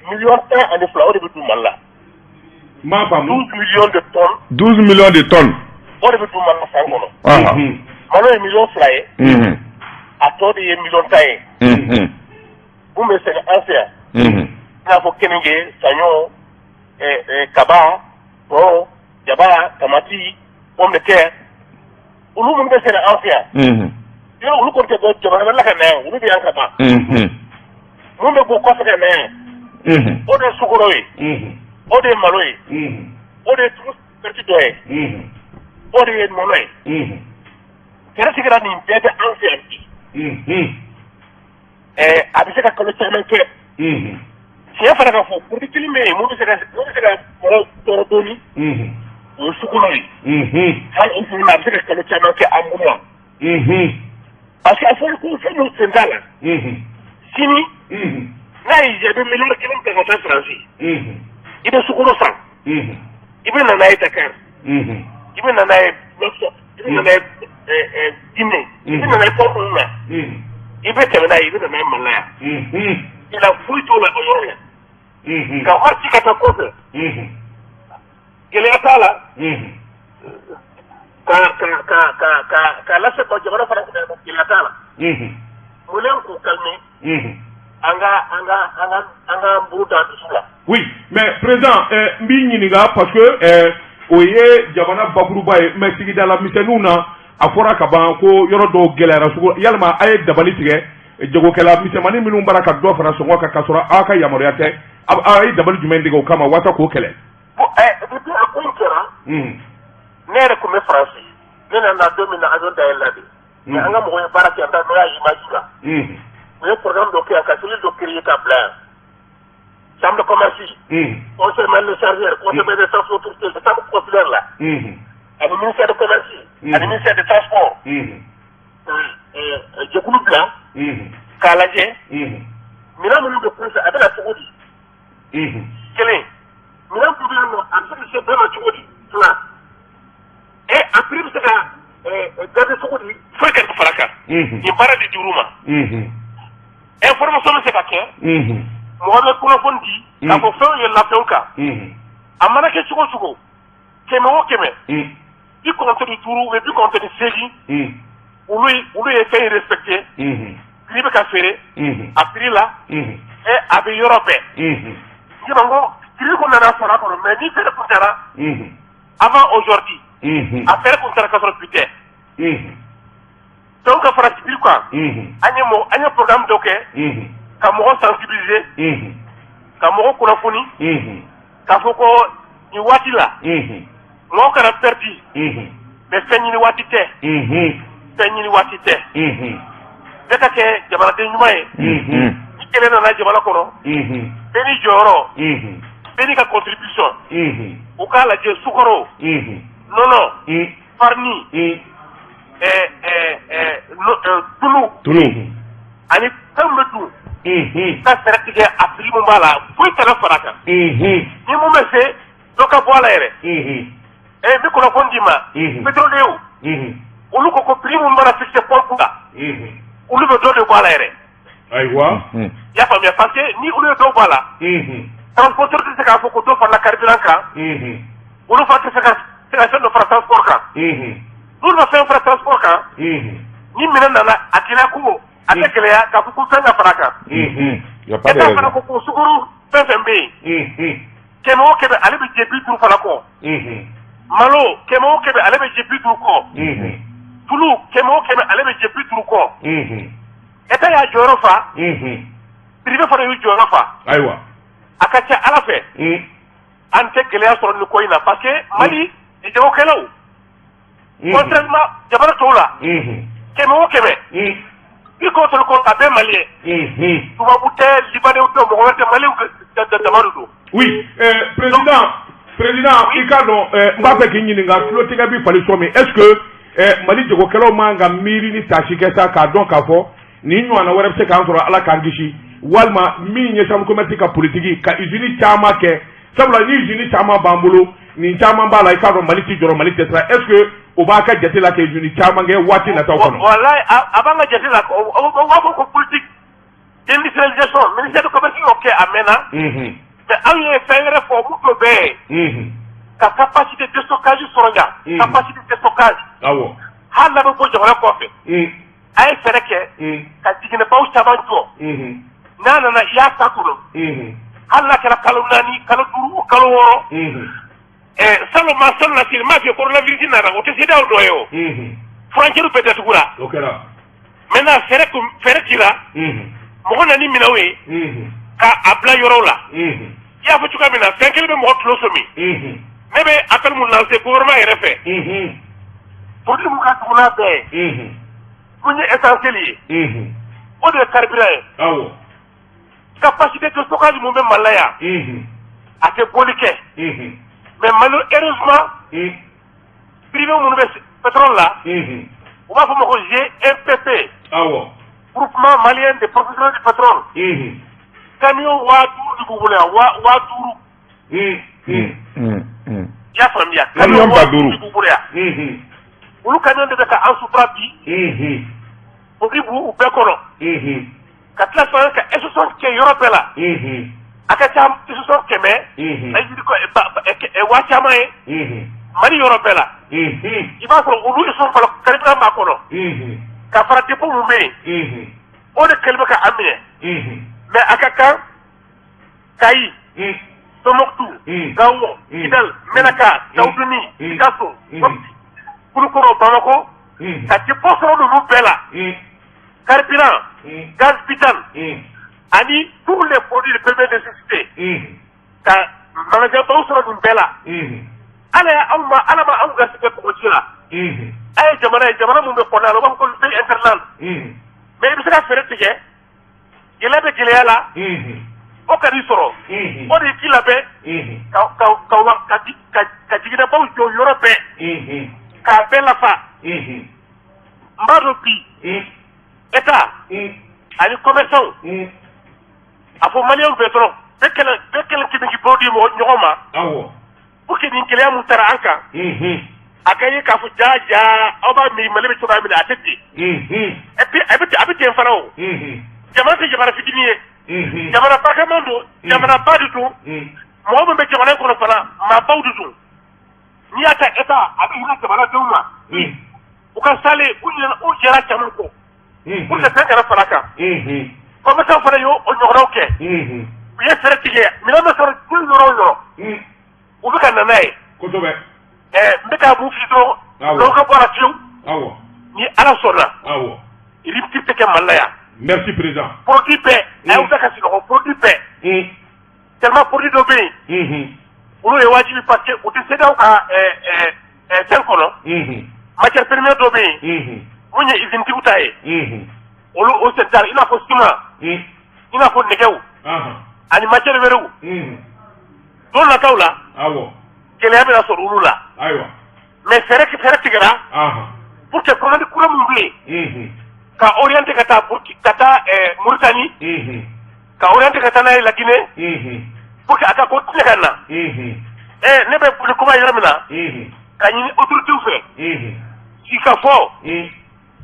millions, o de bɛ dun Mali la. N b'a faamu. 12 millions de tonnes. 12 millions de tonnes. O de bɛ dun Mali la san kɔnɔ. Malo ye 2 millions ye, a tɔ de ye 10 millions ye. Mun bɛ sɛnɛ an fɛ yan, i n'a fɔ kenige, saɲɔ, kaba, sɔ, jaba, tamati, pomme de terre, olu minnu bɛ sɛnɛ an fɛ yan, yɔrɔ olu kɔni tɛ bɔ jamana wɛrɛ la ka na yan, olu bɛ yan ka ban. Mun bɛ bɔ kɔfɛ ka na yan, o de ye sukaro ye, o de ye malo ye, o de ye tulu pɛrɛti dɔ ye, o de ye nɔnɔ ye. Fɛɛrɛ tigɛra, nin bɛɛ bɛ an fɛ yan bi. A bɛ se ka kalo caman kɛ. Tiɲɛ fana ka fɔ, produit kelen bɛ yen mun bɛ se ka mɔgɔw tɔɔrɔ dɔɔni, o ye sukaro ye. Hali o fana, a bɛ se ka kalo caman kɛ an bolo yan, parce que a fɔra ko fɛn min sen t'a la sini, n'a y'i diya, i bɛ 1 milliard ta ka taa Faransi, i bɛ sukaro san, i bɛ na n'a ye Dakar, i bɛ na n'a ye Nouakchott, i bɛ na n'a ye Guinée, i bɛ na n'a ye port ninnu na, i bɛ tɛmɛ n'a ye, i bɛ na n'a ye Mali la yan. I la foyi t'o la o yɔrɔ la. Ka wari ci ka taa kɔfɛ, gɛlɛya t'a la. Ka lase ka jamana fana kunna, gɛlɛya t'a la. Maliyɛn k'u calmer, an ka bolo da dusu la. Oui, mais président, n b'i ɲininka parce que o ye jamana bakuruba ye, mais sigidala misɛnninw na, a fɔra ka ban ko yɔrɔ dɔw gɛlɛyara sugu. Yalima a ye dabali tigɛ jagokɛla misɛnmanin minnu b'ara ka dɔ fara sɔngɔ kan k'a sɔrɔ aw ka yamaruya tɛ, aw ye dabali jumɛn tigɛ o kama walasa k'o kɛlɛ? Bon, depuis a ko in kɛra, ne yɛrɛ tun bɛ Faransi. Ne nana don min na, avion dayɛlɛla de. Mais an ka mɔgɔw ye baara kɛ yan, n'o y'a image la. U ye programme dɔ kɛ yan, ka cellule dɔ créer ka bila yan. Chambre de commerce, conseil malien de chargeur, conseil malien de transport autorité, chambre consulaire la. Ani ministère de commerce, ani ministère de transport. Jɛkulu bila k'a lajɛ minɛn minnu bɛ kunfɛ, a bɛ na cogo di? Kelen, minɛn min bɛ yan nɔ, a bɛ se ka se bɛɛ ma cogo di? Fila, a prix bɛ se ka garder cogo di? Foyi ka fara kan. Nin baara de dir'u ma. Information bɛ se ka kɛ, mɔgɔ bɛ kunnafoni di k'a fɔ fɛnw yɛlɛla fɛnw kan. A mana kɛ cogo o cogo, kɛmɛ o kɛmɛ, 95 ou 98, olu ye fɛn in respecté. Prix bɛ ka feere a prix la, a bɛ yɔrɔ bɛɛ. Ne ma ko prix ko nana sɔrɔ a kɔnɔ, mais ni feere kun kɛra avant aujourd'hui, a feere kun kɛra ka sɔrɔ bi tɛ. Donc ka fara prix kan, an ye programme dɔ kɛ ka mɔgɔ sensibiliser, ka mɔgɔ kunnafoni k'a fɔ ko nin waati la, mɔgɔ kana perdu, mais fɛn ɲini waati tɛ, fɛn ɲini waati tɛ. Bɛɛ ka kɛ jamanaden ɲuman ye. Ni kelen nana jamana kɔnɔ, bɛɛ n'i jɔyɔrɔ, bɛɛ n'i ka contribution. U k'a lajɛ, sukaro, nɔnɔ, farini, tulu, tulu, ani fɛn bɛ dun, ka fɛɛrɛ tigɛ a prix mun b'a la, foyi kana fara a kan. Ni mun bɛ se, dɔ ka bɔ a la yɛrɛ. N bɛ kunnafoni d'i ma, pétrolier, olu ko ko prix mun mana fixé pompe la, olu bɛ dɔ de bɔ a la yɛrɛ. Ayiwa. I y'a faamuya, parce que ni olu ye dɔw bɔ a la, transporteur tɛ se k'a fɔ ko dɔ farala carburant kan. Olu fana tɛ se ka fɛn dɔ fara transport kan. N'olu ma fɛn fara transport kan, ni minɛn nana, a gɛlɛya ko a tɛ gɛlɛya k'a fɔ ko fɛn ka fara a kan. État fana ko ko sukaro fɛn fɛn bɛ yen, kɛmɛ o kɛmɛ, ale bɛ jɛ 50 fana kɔ. Malo, kɛmɛ o kɛmɛ, ale bɛ jɛ 50 kɔ. Tulu, kɛmɛ o kɛmɛ, ale bɛ jɛ 50 kɔ. État y'a jɔyɔrɔ fa, privé fana y'u jɔyɔrɔ fa. Ayiwa. A ka ca Ala fɛ, an tɛ gɛlɛya sɔrɔ nin ko in na, parce que Mali jagokɛlaw, contrairement jamana tɔw la, kɛmɛ o kɛmɛ 90 kɔ a bɛɛ malien. Tubabu tɛ, libanais tɛ, mɔgɔ wɛrɛ tɛ, maliyɛnw dama de don. Oui, président, i k'a dɔn, n b'a fɛ k'i ɲininka, tulotigɛ bɛ fali sɔ min, est ce que Mali jagokɛlaw man ka miiri ni taasi kɛ sa k'a dɔn k'a fɔ nin ɲɔgɔnna wɛrɛ bɛ se k'an sɔrɔ, Ala k'an kisi, walima min ye chambre commerce ka politique ka usine caman kɛ, sabula ni usine caman b'an bolo, nin caman b'a la, i k'a dɔn Mali tɛ jɔrɔ, Mali tɛ siran, est ce que o b'a ka jate la ka usine caman kɛ waati nataw kɔnɔ? Walayi, a b'an ka jate la, o b'a fɔ ko politique d'industrialisation, ministère du commerce y'o kɛ a mɛnna. Mais anw ye fɛn wɛrɛ fɔ mun t'o bɛɛ ye, ka capacité de stockage sɔrɔ yan, capacité de stockage. Hali n'a bɛ bɔ jamana kɔfɛ, a ye fɛɛrɛ kɛ ka jiginɛbaw caman jɔ. N'a nana, i y'a ta kɔnɔ, hali n'a kɛra kalo 4, kalo 5, kalo 6. Salon ma salon na sini, m'a f'i ye, coronavirus nana, o tɛ CEDEAO dɔ ye o. Frontière bɛɛ datugura. O kɛra. Maintenant, fɛɛrɛ tira. Mɔgɔ nana ni minɛnw ye ka a bila yɔrɔw la. I y'a fɔ cogoya min na, fɛn kelen bɛ mɔgɔ tulo sɔmi. Ne bɛ appel mun lancer gouvernement yɛrɛ fɛ? Produit mun ka jugu n'a bɛɛ ye, mun ye essentiel ye, o de ye carburant ye. Capacité de stockage mun bɛ Mali la yan, a tɛ bɔli kɛ. Mais malheureusement, privé minnu bɛ pétrole la, u b'a fɔ ma ko GMPP. Groupement malien de professionnels du pétrole. Camion 5000 de b'u bolo yan, 5000. I y'a faamuya? Camion 5000 5000 de b'u bolo yan. Olu camion de bɛ ka an sutura bi. Produit b'u bɛɛ kɔnɔ. Ka tila fana ka extraction kɛ yɔrɔ bɛɛ la. A ka ca extraction 100. Waa caman ye. Mali yɔrɔ bɛɛ la. I b'a sɔrɔ olu extraction fɔlɔ, carburant b'a kɔnɔ. Ka fara dépôt mun bɛ yen. O de kɛlen bɛ ka an minɛ. Mais a ka kan Kayi, Tombouctou, Gao, Kidal, Menaka, Taoudeni, Sikasso, Mopti, Kulukoro, Bamako, ka dépôt sɔrɔ ninnu bɛɛ la. Carburant, gaz butane, ani tous les produits de première nécessité. Ka magasin baw sɔrɔ nin bɛɛ la. Ala ye anw ma, Ala ma anw garisɛgɛ kɔgɔji la. A ye jamana ye, jamana mun bɛ kɔnɔna la, u b'a fɔ ko pays internal. Mais i bɛ se ka fɛɛrɛ tigɛ, gɛlɛya bɛ gɛlɛya la, o ka n'i sɔrɔ. O de ye k'i labɛn ka jiginɛbaw jɔ yɔrɔ bɛɛ. K'a bɛɛ lafa. N b'a dɔn bi, État ani commerçant, a fɔ maliyɛnw bɛɛ dɔrɔn, bɛɛ kɛlen k'i bɛ k'i bolo di mɔgɔ ɲɔgɔn ma. Pour que nin gɛlɛya mun taara an kan, a ka ye k'a fɔ ja ja, aw b'a miiri Mali bɛ cogoya min na, a tɛ ten. Et puis a bɛ ten fana o. Jamana tɛ jamana fitinin ye. Jamana barikama don, jamanaba de don. Mɔgɔ min bɛ jamana in kɔnɔ fana, maabaw de don. N'i y'a ta État, a bɛ hinɛ jamanadenw ma. U ka sale, u ɲinɛna, u jɛra caman kɔ. Pour que fɛn kana fara a kan. Commerçant fana y'o ɲɔgɔnnaw kɛ. U ye fɛɛrɛ tigɛ, minɛn bɛ sɔrɔ diɲɛ yɔrɔ o yɔrɔ. U bɛ ka na n'a ye. N bɛ ka mun f'i dɔrɔn, dɔw ka bɔ a la fiyewu. Ni Ala sɔnna. Rupture tɛ kɛ Mali la yan. Merci président. Produit bɛɛ, a y'aw da ka sunɔgɔ, produit bɛɛ. Tellement produit dɔ bɛ yen, olu ye wajibi parce que u tɛ CEDEAO ka fɛn kɔnɔ. Matière première dɔ bɛ yen, mun ye usine tigiw ta ye. Olu o sen t'a la, i n'a fɔ ciment, i n'a fɔ nɛgɛw, ani matière wɛrɛw. Don nataw la, gɛlɛya bɛna sɔrɔ olu la. Mais fɛɛrɛ tigɛra pour que commande kura mun bɛ yen, ka orienter ka taa ka taa Mauritanie, ka orienter ka taa n'a ye La Guinée, pour que a ka continuer ka na. Ne bɛ boli kuma yɔrɔ min na, ka ɲini autorités fɛ, sigikafɔ,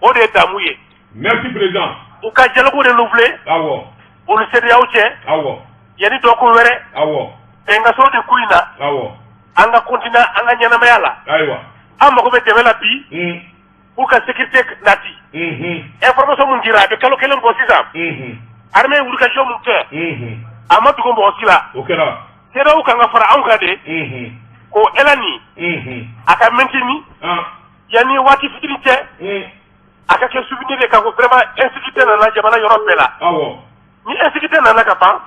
o de ye damu ye. Merci président. U ka dialogue renouveler. U ni CEDEAO cɛ. Yanni dɔgɔkun wɛrɛ. Bɛn ka sɔrɔ de ko in na. An ka continuer an ka ɲɛnamaya la. An mago bɛ dɛmɛ la bi. Pour ka sécurité nati. Information mun dira, a bɛ kalo kelen bɔ sisan. Armée ye wulikajɔ mun kɛ, a ma dogo mɔgɔ si la. O kɛra. CEDEAO kan ka fara anw kan de. K'o élan nin, a ka maintenir. Yanni waati fitinin cɛ, a ka kɛ souvenir ye k'a fɔ vraiment insécurité nana jamana yɔrɔ bɛɛ la. Ni insécurité nana ka ban,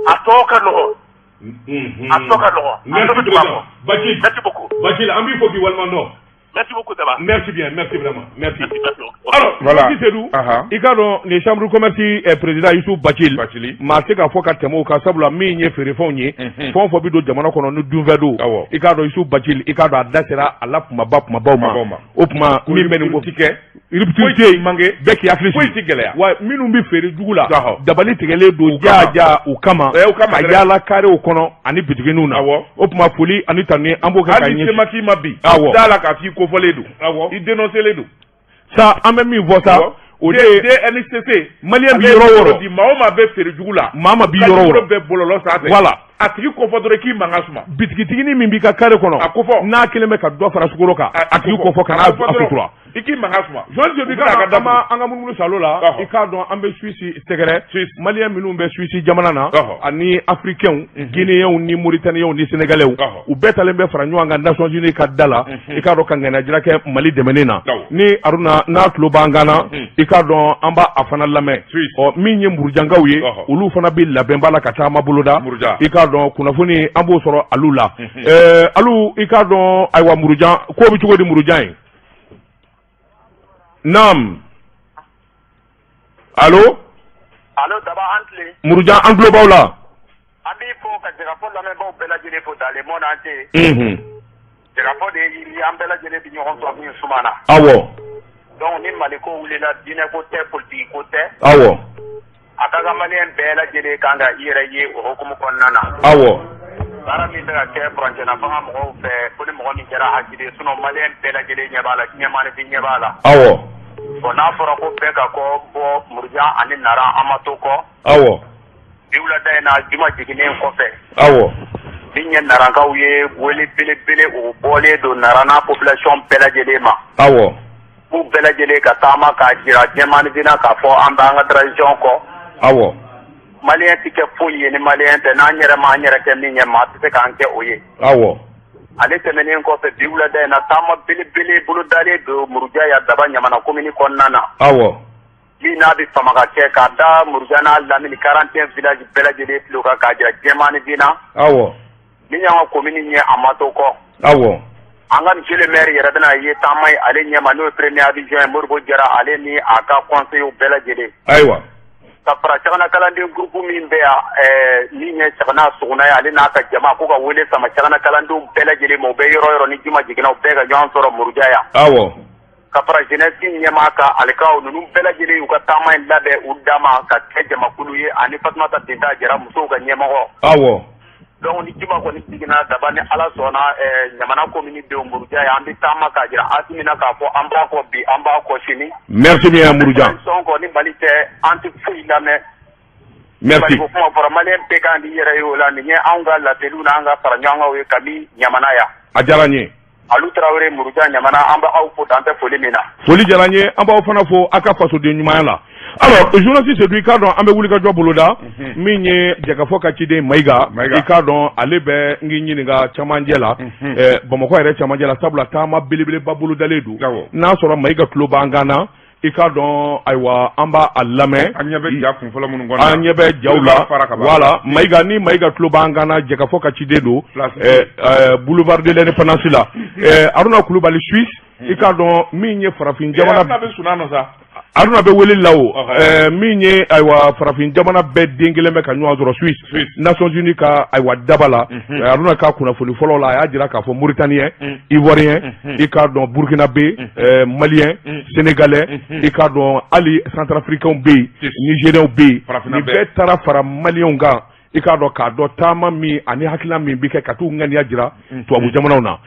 a tɔ ka nɔgɔn. A tɔ ka nɔgɔn. Merci président. Bacili. Merci beaucoup. Bacili, an b'i fo k'i waleɲuman dɔn. Merci beaucoup Daba. Merci bien, merci vraiment, merci. Merci. Alors, Voilà. Merci Seydou, Aha. i k'a dɔn nin chambre de commerce président Youssouf Bathily, Bathily. Maa tɛ k'a fɔ ka tɛmɛ o kan, sabula min ye feerefɛnw ye, fɛn o fɛn bɛ don jamana kɔnɔ ni dunfɛn don, Awɔ. i k'a dɔn Youssouf Bathily, i k'a dɔn a da sera a la kumaba kumabaw ma. Kumabaw ma. O tuma min bɛ nin ko ti kɛ. Rupture Foyi tɛ yen, manqué. Bɛɛ k'i hakili Foyi sigi. ti gɛlɛya. Wa minnu bɛ feere jugu la, Ɔhɔ. dabali tigɛlen don U kama. jaa u kama, Eh, u kama ka dɛrɛ. yaala karew kɔnɔ ani bitigininw na. Awɔ. O tuma foli ani tanuni an b'o kɛ ka Hali ni ɲɛsin. sema k'i ma bi. Awɔ. Da la k'a f'i kofɔlen don. Awɔ. I dénoncélen don. Sa an bɛ min fɔ sa, Awɔ. o de ye DNCC. Maliyɛn bi Ale yɔrɔ o ye yɔrɔ. di maa o maa bɛ feere jugu la. Maa ma bi yɔrɔ o yɔrɔ. Bɛ bɔlɔlɔ sanfɛ. Voilà. A tigi kofɔ dɔrɔn k'i mankan suma. Bitigitiginin min b'i ka kare kɔnɔ, A kofɔ. n'a kɛlen bɛ ka dɔ fara sukaro kan, a tigi kofɔ ka n'a A kofɔ a dɔrɔn. sutura. I k'i mankan suma. Journaliste Seydou, i U bɛna k'a a ka dɔn an datugu. b'a an ka munumunu salo la, Ɔhɔ. i k'a dɔn an bɛ Suisse sɛgɛrɛ, Suisse. Maliyɛn minnu bɛ Suisse jamana na, Ɔhɔ. ani Africains, Guinéens ni Mauritaniens ni Sénégalais, Ɔhɔ. u bɛɛ talen bɛ fara ɲɔgɔn kan Nations Unies ka da la, i k'a dɔn ka ŋaniya jira kɛ Mali dɛmɛni na. Awɔ. Ni Haruna n'a tulo b'an kan na, i k'a dɔn an b'a a fana lamɛn. Suisse. Ɔ, min ye Murujankaw ye, Ɔhɔ. olu fana bɛ labɛnba la ka taama boloda. Muruja. I k'a dɔn kunnafoni an b'o sɔrɔ alu la. Ɛɛ, alu, i k'a dɔn ayiwa Murujan ko bɛ cogo di Murujan ye? Naam. Allo? Allo Daba, an tile. Murujan, an tulo b'aw la. An b'i fo ka Jɛkafɔ lamɛnbaaw bɛɛ lajɛlen fo dans le monde entier. Jɛkafɔ de ye yiri ye, an bɛɛ lajɛlen bɛ ɲɔgɔn sɔrɔ min suma na. Donc ni Mali ko wulila, diinɛ ko tɛ, politique ko tɛ. A ka kan maliyɛn bɛɛ lajɛlen kan ka i yɛrɛ ye o hukumu kɔnɔna na. Baara min bɛ ka kɛ furancɛla fanga mɔgɔw fɛ, ko ni mɔgɔ min kɛra hakili ye, sinon maliyɛn bɛɛ lajɛlen ɲɛ b'a la, diɲɛ maaninfin ɲɛ b'a la. Bon, n'a fɔra ko bɛɛ ka kɔ bɔ Murujan ani Nara, an ma to kɔ. Bi wulada in na, juma jiginnen kɔfɛ, min ye Narankaw ye, wele belebele o bɔlen don Nara n'a population bɛɛ lajɛlen ma. K'u bɛɛ lajɛlen ka taama k'a jira diɲɛ maaninfin na k'a fɔ an b'an ka transition kɔ. Maliyɛn tɛ kɛ foyi ye ni maliyɛn tɛ, n'an yɛrɛ m'an yɛrɛ kɛ min ye, maa tɛ se k'an kɛ o ye. Ale tɛmɛnen kɔfɛ, bi wulada in na, taama belebele bolodalen don Muruja ya Daba Ɲamana commune kɔnɔna na. Min n'a bɛ fama ka kɛ k'a da Muruja n'a lamini 41 village bɛɛ lajɛlen tulo kan k'a jira diɲɛ maaninfin na. Min y'an ka commune ye, a ma to kɔ. An ka monsieur le maire yɛrɛ bɛna ye taama ye ale ɲɛma, n'o ye premier adjoint Modibo Jara, ale ni a ka conseillers bɛɛ lajɛlen. Ka fara Cagana kalanden groupe min bɛ yan, min ye Cagana Sogona ye, ale n'a ka jama, ko ka wele sama Cagana kalandenw bɛɛ lajɛlen ma, u bɛ yɔrɔ o yɔrɔ, ni juma jiginna, u bɛɛ ka ɲɔgɔn sɔrɔ Muruja yan. Ka fara jeunesse ɲɛmaa kan, alikaw ninnu bɛɛ lajɛlen y'u ka taama in labɛn u dama ka kɛ jamakulu ye, ani Fatumata Binta Jara, musow ka ɲɛmɔgɔ. Donc ni juma kɔni jiginna Daba, ni Ala sɔnna, Ɲamana commune denw, Muruja ye, an bɛ taama k'a jira Asimi na k'a fɔ an b'a kɔ bi, an b'a kɔ sini. Merci bien Murujan. Transition kɔ ni Mali tɛ, an tɛ foyi lamɛn. Merci. Maliko kuma fɔra, maliyɛn bɛɛ kan k'i yɛrɛ ye o la. Nin ye anw ka laseliw n'an ka fara ɲɔgɔn kan ye kabi Ɲamana yan. A diyara n ye. Alu Tarawele, Muruja, Ɲamana, an bɛ aw fo dan tɛ foli min na. Foli diyara n ye, an b'aw fana fo aw ka fasoden ɲumanya la. Alors, journaliste Seydou, i k'a dɔn an bɛ wulikajɔ boloda, min ye Jɛkafɔ ka ciden Mayiga, i k'a dɔn ale bɛ n k'i ɲininka camancɛ la, Bamakɔ yɛrɛ camancɛ la, sabula taama belebeleba bolodalen don. N'a sɔrɔ Mayiga tulo b'an kan na, i k'a dɔn ayiwa an b'a a lamɛn. An ɲɛ bɛ ja kun fɔlɔ minnu kɔnɔ. An ɲɛ bɛ jaw la. Voilà, Mayiga, ni Mayiga tulo b'an kan na, Jɛkafɔ ka ciden don, boulevard de l'Indépendance la. Haruna Kulubali, Suisse, i k'a dɔn min ye farafin jamana. Haruna bɛ sunaa nɔ sa. Haruna bɛ wele la o. Min ye ayiwa farafin jamana bɛɛ den kelen bɛ ka ɲɔgɔn sɔrɔ Suisse, Nations Unies ka ayiwa daba la. Haruna ka kunnafoni fɔlɔ la, a y'a jira k'a fɔ Mauritanien, Ivoirien, i k'a dɔn Burkinabé, Malien, Sénégalais, i k'a dɔn hali Centrafricains bɛ yen, Nigériens bɛ yen, nin bɛɛ taara fara Maliens kan. I k'a dɔn k'a dɔn taama min ani hakilina min bɛ kɛ ka t'u ŋaniya jira tubabu jamanaw na.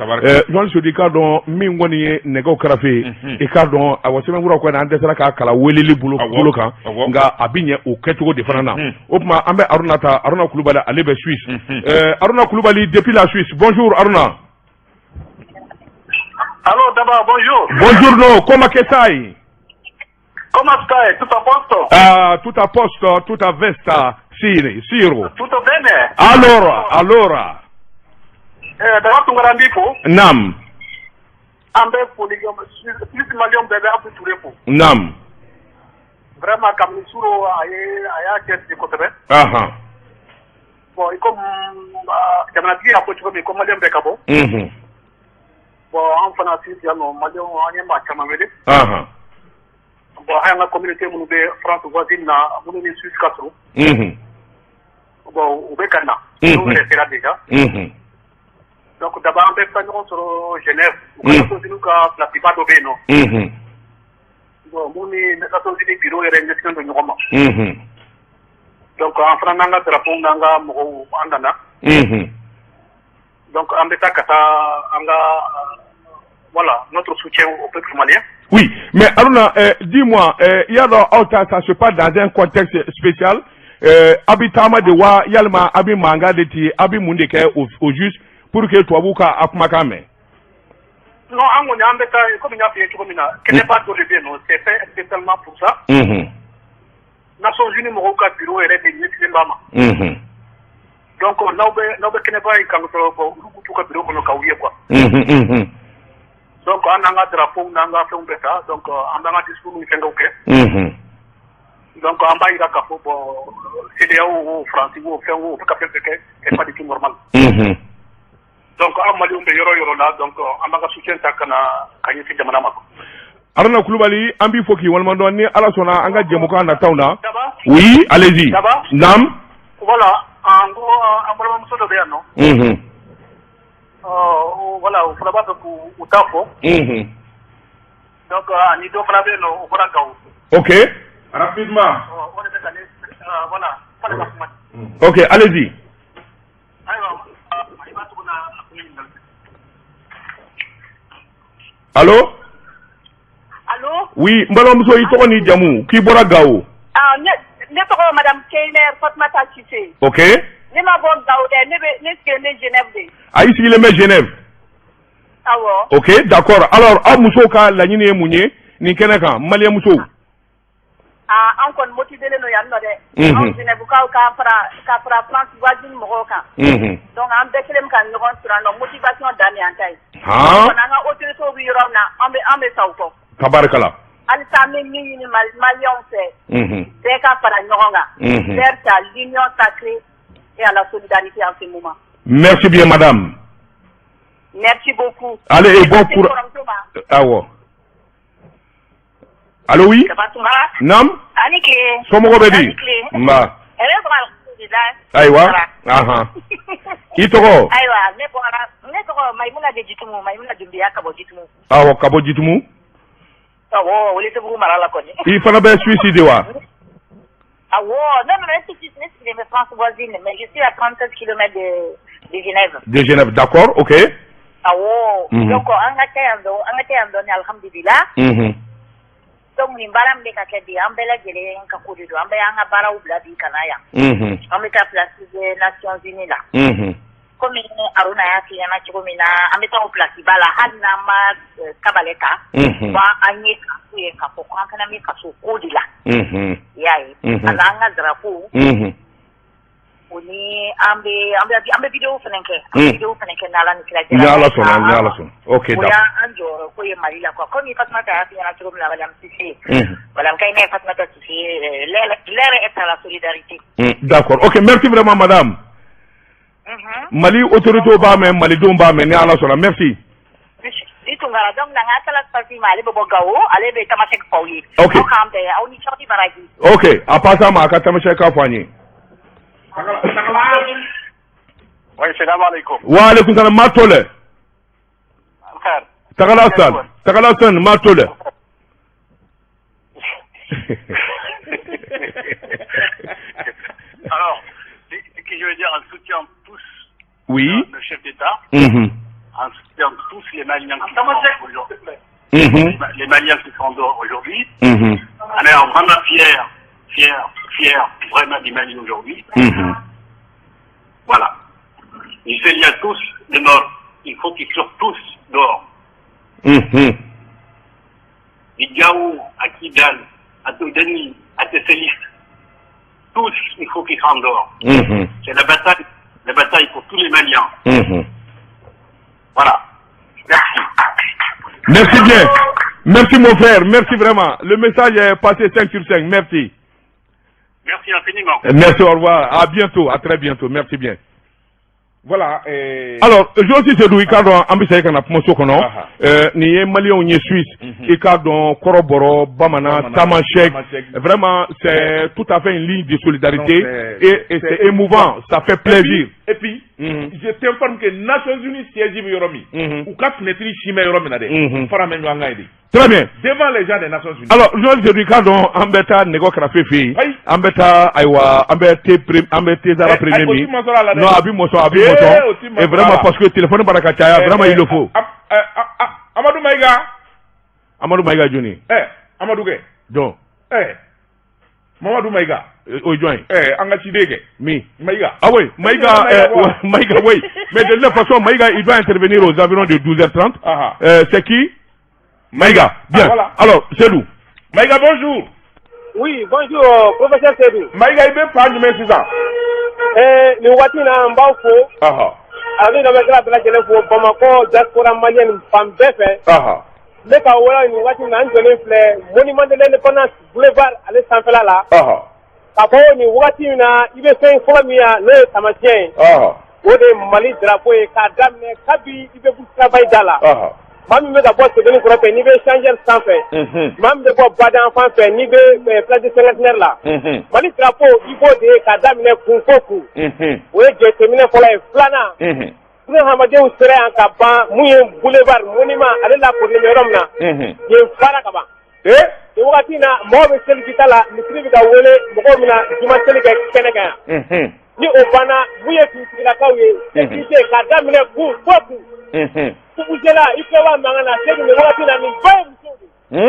Journaliste Seydou, i k'a dɔn min kɔni ye nɛgɛw karafe ye, i k'a dɔn awa sɛbɛnfura kɔni an dɛsɛra k'a kala weleli bolo bolo kan, nka a bɛ ɲɛ o kɛcogo de fana na. O tuma an bɛ Haruna ta, Haruna Kulubali, ale bɛ Suisse. Haruna Kulubali depuis la Suisse, bonjour Haruna. Allo Daba, bonjour. Bonjour, no, come che stai? Come stai? Tutto a posto? Ah, tutto a posto, tutta vesta, sì, Siro. Tutto bene? Allora, allora. Daba Tunkara, n b'i fo. Nam. An bɛ foli kɛ Suisse maliyɛnw bɛɛ bɛ Abu Ture fo. Nam. Vraiment, kabini suro a ye a y'a cɛsiri kosɛbɛ. Bon, i komi jamanatigi y'a fɔ cogo min ko maliyɛn bɛɛ ka bɔ. Bon, an fana Suisse yan nɔ, maliyɛnw, an ye maa caman wele. Bon, an y'an ka communauté minnu bɛ France voisine na, minnu ni Suisse ka surun. Bon, u bɛ ka na. N'u yɛrɛ sera déjà. Donc d'abord an bɛ taa ɲɔgɔn sɔrɔ Genève. U ka Nations Unies ka place ba dɔ bɛ yen nɔ. Bon, mun ni Nations Unies bureau yɛrɛ ɲɛsinnen don ɲɔgɔn ma. Donc an fana n'an ka drapeau n'an ka mɔgɔw, an nana. Donc an bɛ taa ka taa an ka voilà, notre soutien au peuple malien. Oui, mais Aruna, dis-moi, il y a dans ça se passe dans un contexte spécial. A bɛ taama de wa, yalima a bɛ mankan de ci, a bɛ mun de kɛ au juste pour que tubabuw ka a kumakan mɛn? Non, an kɔni an bɛ taa, komi n y'a f'i ye cogo min na, kɛnɛba dɔ de bɛ yen nɔ, c'est fait spécialement pour ça. Nations Unies mɔgɔw ka bureau yɛrɛ de ɲɛsinnen b'a ma. Donc n'aw bɛ kɛnɛba in kan dɔrɔn, bon, olu b'u t'u ka bureau kɔnɔ k'aw ye quoi. Donc an n'an ka drapeau n'an ka fɛnw bɛɛ ta, donc an b'an ka discours ni fɛngɛw kɛ. Donc an b'a yira k'a fɔ, bon, CEDEAO o, France o, fɛn o, u bɛ ka fɛn fɛn kɛ, c'est pas du tout normal. Donc an maliyɛnw bɛ yɔrɔ o yɔrɔ la, donc an b'an ka soutien ta ka na ka ɲɛsin jamana ma. Aruna Kulubali, an b'i fo k'i waleɲuman dɔn. Ni Ala sɔnna, an ka jɛmukan nataw na. Daba. Oui, allez-y. Daba. Naam. Voilà, en gros, an balimamuso dɔ bɛ yan nɔ. Voilà, o fana b'a fɛ k'u u ta fɔ. Donc ani dɔ fana bɛ yen nɔ, o bɔra Gawo. Ok. Rapidement. O de bɛ ka ne voilà, f'ale ka kuma. Ok, allez-y. Ayiwa, i b'a tugu na a kun ɲininkali. Allô? Allô? Oui, n balimamuso, i tɔgɔ n'i jamu, k'i bɔra Gawo. Ah, ne tɔgɔ Madame Keiner Fatmata Cissé. Ok. Ne ma bɔ Gawo dɛ, ne bɛ ne sigilen bɛ Genève de. A y'i sigilen bɛ Genève. Awɔ. Ok, d'accord. Alors, aw musow ka laɲini ye mun ye nin kɛnɛ kan, maliyɛn musow? Ah, an kɔni motivé don yan nɔ dɛ. Anw Genèvekaw ka fara France voisine mɔgɔw kan. Donc an bɛɛ kɛlen bɛ ka ɲɔgɔn sɔrɔ yan nɔ, motivation dan de y'an ta ye. Kɔni an ka autorités bɛ yɔrɔ min na, an bɛ sa u kɔ. Tabarikala. Halisa an bɛ min ɲini maliyɛnw fɛ, bɛɛ ka fara ɲɔgɔn kan. Vers l'union sacrée et à la solidarité en ce moment. Merci bien, madame. Merci beaucoup. Allez, et bon courage. Kɔrɔmuso ma. Awɔ. Allô, oui? Tunkara. Naam. Ani tile. Somɔgɔw bɛ di? Ani tile. Nba. Ɛrɛ sɔrɔ, alhamdulilayi. Ayiwa. Ahan. I tɔgɔ? Ayiwa, ne bɔra, ne tɔgɔ Mayimuna de Jitumu, Mayimuna Dunbiya ka bɔ Jitumu. Awɔ, ka bɔ Jitumu. Awɔ, Welesebugu mara la kɔni. I fana bɛ Suisse de wa? Awɔ, non, non, ne sigilen bɛ France voisine, mais je suis à 37 km de Genève. De Genève, d'accord, ok. Awɔ. Donc an ka kɛ yan dɔn, an ka kɛ yan dɔɔni, alhamdulilah. Donc nin baara min bɛ ka kɛ bi, an bɛɛ lajɛlen ka ko de don, an bɛɛ y'an ka baaraw bila bi ka na yan. An bɛ taa place des Nations Unies la. Komi Aruna y'a f'i ɲɛna cogo min na, an bɛ taa o place ba la, hali n'an ma kabalɛ ta. Wa an ye kaso ye k'a fɔ ko an fana bɛ kaso ko de la. I y'a ye. Ani an ka drapeau. O ni an bɛ vidéo fana kɛ. An bɛ vidéo fana kɛ n'Ala ni kira Ni Ala sɔnna, ni Ala sɔnna. Ok, O d'accord. y'an jɔyɔrɔ ko ye Mali la quoi. Komi Fatumata y'a f'i ɲɛna cogo min na, Madame Cissé. Madame Kayinɛ Fatumata Cissé, l'heure est à la solidarité. D'accord. Ok, merci vraiment, madame. Mali autorité b'a mɛn, malidenw b'a mɛn, ni Ala sɔnna. Merci. I Tunkara, donc na n ka sala spasi ma, ale bɛ bɔ Gawo, ale bɛ tamasɛki f'aw ye. Ok. Aw k'an bɛn, aw ni cɛw ni baraji. Ok, a passe a ma, a ka tamasɛki k'a fɔ an ye. Oui, salam alaikum. Wa alaikum salam, ma tole. Khair. Tagala san, tagala san, ma tole. Alors, ce que je veux dire, en soutien tous le chef d'État, en soutien tous les Maliens qui sont aujourd'hui, les Maliens qui sont dehors aujourd'hui, on est vraiment fiers, fiers, fiers vraiment du Mali aujourd'hui. Voilà. Il y a tous le Nord. Il faut qu'ils sortent tous dehors. Les Gao, à Kidal, à Todani, à Tessalit, tous, il faut qu'ils soient dehors. C'est la bataille pour tous les Maliens. Voilà. Merci. Merci bien. Merci mon frère, merci vraiment. Le message est passé 5 sur 5. Merci. Merci infiniment. Merci, au revoir. À bientôt, à très bientôt. Merci bien. Voilà. Alors, Josi Seydou, i k'a dɔn an bɛ segin ka na kumaso kɔnɔ. Nin ye Maliyɛnw ye Suisse. I k'a dɔn kɔrɔbɔrɔ, bamanan, tamasɛk. Vraiment, c'est tout à fait une ligne de solidarité. Non, Et c'est émouvant, ça fait plaisir. Et puis, je t'informe que Nations Unies siège bɛ yɔrɔ min, u ka fenêtre si bɛ yɔrɔ min na dɛ, fara bɛ ɲɔgɔn kan ye de. Très bien. Devant les gens des Nations Unies. Alors, Josi Seydou, i k'a dɔn an bɛ taa nɛgɛ karafe fɛ yen. Ayi. An bɛ taa, ayiwa, an bɛ thé an bɛ thé Zara premier o min. ti ma sɔrɔ a la dɛ. Non, a bɛ mɔsɔn, a bɛ Eh, o ti mɔsɔn. ma Et sɔrɔ a vraiment, la. parce que téléphone bara ka caya, vraiment, il le faut. Amadou Maïga. Amadou Maïga jɔnni? Amadou kɛ. Jɔn? Mamadou Maïga. O ye jɔn ye? An ka ciden kɛ. Min? Maïga. Ah oui, Maïga, Maïga, quoi. ouais, Maïga, oui. Mais de toute façon, Maïga, il doit intervenir aux environs de 12h30. Ah, ah. C'est qui? Maïga. Bien. Ah, voilà. Alors, Seydou. Maïga, bonjour. Oui, bonjour, professeur Seydou. Maïga, i bɛ fan jumɛn sisan? Nin waati in na, n b'aw fo. Ani lamɛnnikɛla bɛɛ lajɛlen fo Bamakɔ diaspora malienne fan bɛɛ fɛ. Ne ka wele nin waati in na, n jɔlen filɛ monument de l'Indépendance boulevard ale sanfɛla la. K'a fɔ nin waati in na, i bɛ fɛn fɔlɔ min yan, n'o ye taamasiyɛn ye. O de ye Mali drapeau ye k'a daminɛ kabi i bɛ Burukina da la. Maa min bɛ ka bɔ Sebenikɔrɔ fɛ, n'i bɛ échangeur sanfɛ. Maa min bɛ bɔ Badan fan fɛ, n'i bɛ place du Cinquantenaire la. Mali drapeau, i b'o de ye k'a daminɛ kun fo kun. O ye jateminɛ fɔlɔ ye. Filanan, hadamadenw sera yan ka ban, mun ye boulevard monument ale lakorilen bɛ yɔrɔ min na. Yen fara ka ban. Nin wagati in na, mɔgɔw bɛ selijita la, misiri bɛ ka wele, mɔgɔw bɛna juma seli kɛ kɛnɛ kan yan. Ni o banna, mun ye finitigilakaw ye, sécurité k'a daminɛ kun fo kun. Fufujɛla, i tulo b'a mankan na Seydou, nin wagati in na, nin bɛɛ ye musow de ye.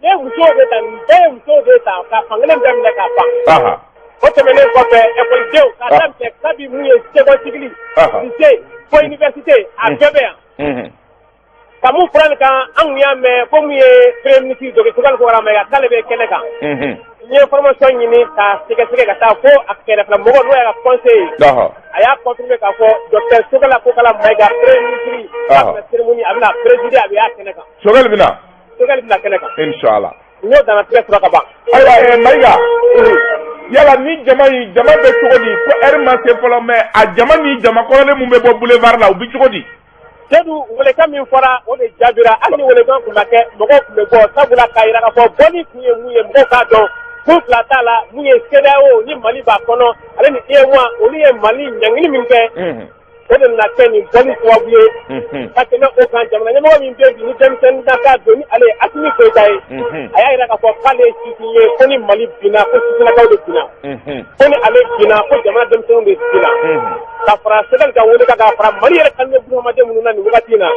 Nin ye musow de ta, nin bɛɛ ye musow de ta ka fankelen daminɛ k'a ban. O tɛmɛnen kɔfɛ, ekɔlidenw k'a daminɛ kabi mun ye second cycle, lycée fo université, a bɛɛ bɛ yan. Ka mun fara nin kan, an kun y'a mɛn ko mun ye premier ministre Docteur Choguel Kokalla Maïga, k'ale bɛ kɛnɛ kan. N ye information ɲini ka sɛgɛsɛgɛ ka taa fo a kɛrɛfɛ mɔgɔ, n'o y'a ka conseiller ye. A y'a confirmer k'a fɔ docteur Choguel Kokalla Maïga, premier ministre, k'a bɛna cérémonie, a bɛna présider, a bɛ y'a kɛnɛ kan. Choguel bɛna. Choguel bɛna kɛnɛ kan. Inshallah. N y'o dannatigɛ sɔrɔ ka ban. Ayiwa, Maïga. Yala ni jama in, jama bɛ cogo di? Ko heure ma se fɔlɔ, mais a jama ni jama kɔrɔlen mun bɛ bɔ boulevard la, u bɛ cogo di? Seydou, welekan min fɔra, o de jaabira. Hali ni welekan tun ma kɛ, mɔgɔw tun bɛ bɔ, sabula k'a jira k'a fɔ bɔli kun ye mun ye, mɔgɔw k'a dɔn kun fila t'a la. Mun ye CEDEAO ni Mali b'a kɔnɔ, ale ni UEMOA, olu ye Mali ɲangili min kɛ, o de nana kɛ nin bɔli sababu ye. Ka tɛmɛ o kan, jamana ɲɛmɔgɔ min bɛ bi, ni denmisɛnnin na k'a don ni ale ye Assimi Goïta ye, a y'a jira k'a fɔ k'ale ye sifin ye, ko ni Mali binna, ko sifinnakaw de binna, ko ni ale binna, ko jamana denmisɛnninw de binna. Ka fara Choguel ka wele kan, ka fara Mali yɛrɛ kan bɛ bunahadamaden minnu na nin wagati in na,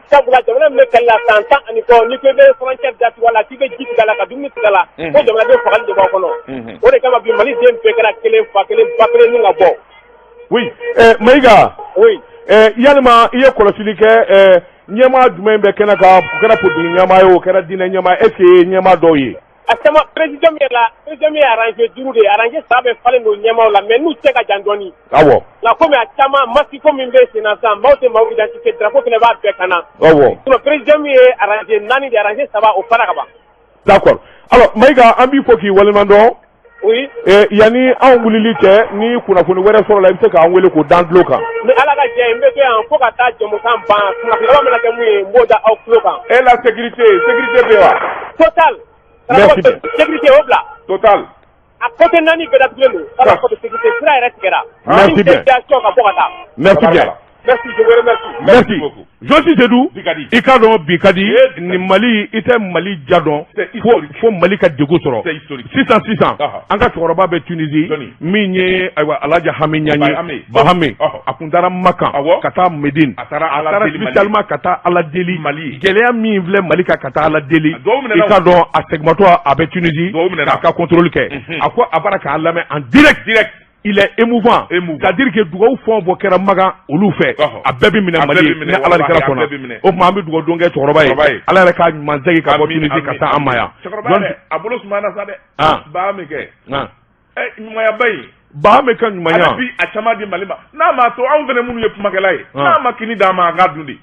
sabula jamana min bɛ kɛlɛ la san 10 ani kɔ, n'i ko i bɛ frontière datugu a la, k'i bɛ ji tigɛ a la, ka dumuni tigɛ a la, ko jamanaden fagali de b'aw kɔnɔ. O de kama bi, Mali den bɛɛ kɛra kelen, fa kelen, ba kelen, ni ka bɔ. Oui, Maïga. Oui. Yalima i ye kɔlɔsili kɛ, ɲɛmaa jumɛn bɛ kɛnɛ kan? O kɛra politique ɲɛmaa ye, o kɛra diinɛ ɲɛmaa, est ce que ɲɛmaa dɔw ye? A caman, président min la, président min ye rangée duuru de ye, rangée saba bɛ falen don ɲɛmaaw la, mais n'u cɛ ka jan dɔɔni. Nka komi a caman masque ko min bɛ sen na sisan, maaw tɛ maaw identifier, drapeau fana b'a bɛɛ kan na. Sinon président min ye rangée naani de ye, rangée saba o fara ka ban. D'accord. Alors Maïga, an b'i fɔ k'i waleɲuman dɔn. Oui. Yanni anw wulili cɛ, ni kunnafoni wɛrɛ sɔrɔ la, i bɛ se k'an wele k'o d'an tulo kan. Ni Ala ka jɛ, n bɛ to yan fo ka taa jɛmukan ban. Kunnafoni laban bɛna kɛ mun ye, n b'o da aw tulo kan. Et la sécurité, sécurité bɛ wa? Total. Merci bien. Sécurité o bila. Total. A côté naani bɛɛ datugulen don. K'a fɔ sécurité sira yɛrɛ tigɛra. Merci bien. Circulation ka bɔ ka taa. Merci bien. Merci, je vous remercie. Merci. Beaucoup. Josi Seydou. Bi ka di. I k'a dɔn bi ka di. Eh, bi ka di. Ni Mali, i tɛ Mali ja dɔn C'est fo historique. fo Mali ka degun sɔrɔ. C'est historique. Sisan sisan, an ka cɛkɔrɔba bɛ Tunisie, Jɔnni? min ye ayiwa Alhaji Hami Ɲaɲi. Bahame. Bahame. Ɔhɔ. A kun taara Makan ka taa Medine. A taara Ala A taara deli Mali. spécialement ka taa Ala deli. Mali ye. Gɛlɛya min filɛ Mali kan, ka taa Ala deli. A duwawu minɛna I k'a dɔn a segimatɔ, a bɛ Tunisie Duwawu minɛna. k'a ka contrôle kɛ. A ko a bɔra k'a lamɛn en direct. Direct. Il est émouvant. Émouvant. C'est-à-dire que dugawu fɛn o fɛn kɛra Makan olu fɛ, a bɛɛ bɛ minɛ A bɛɛ Mali bɛ ye minɛ, ni Ala de kɛra walahi, a sɔnna. bɛɛ bɛ minɛ. O tuma an bɛ dugawu don kɛ cɛkɔrɔba Cɛkɔrɔba ye. ye. Ala yɛrɛ k'a ɲuman segin ka bɔ Amin, Tunisie ka amin, taa an ma yan. Cɛkɔrɔba yɛrɛ, a bolo sumana sa dɛ. Ba min kɛ. Ɲumanyaba in. Ba min ka ɲumanya. Ale bi a caman di Mali ma. N'a m'a to anw fana minnu ye kumakɛla ye. N'a ma kini d'an ma, an k'a dun de.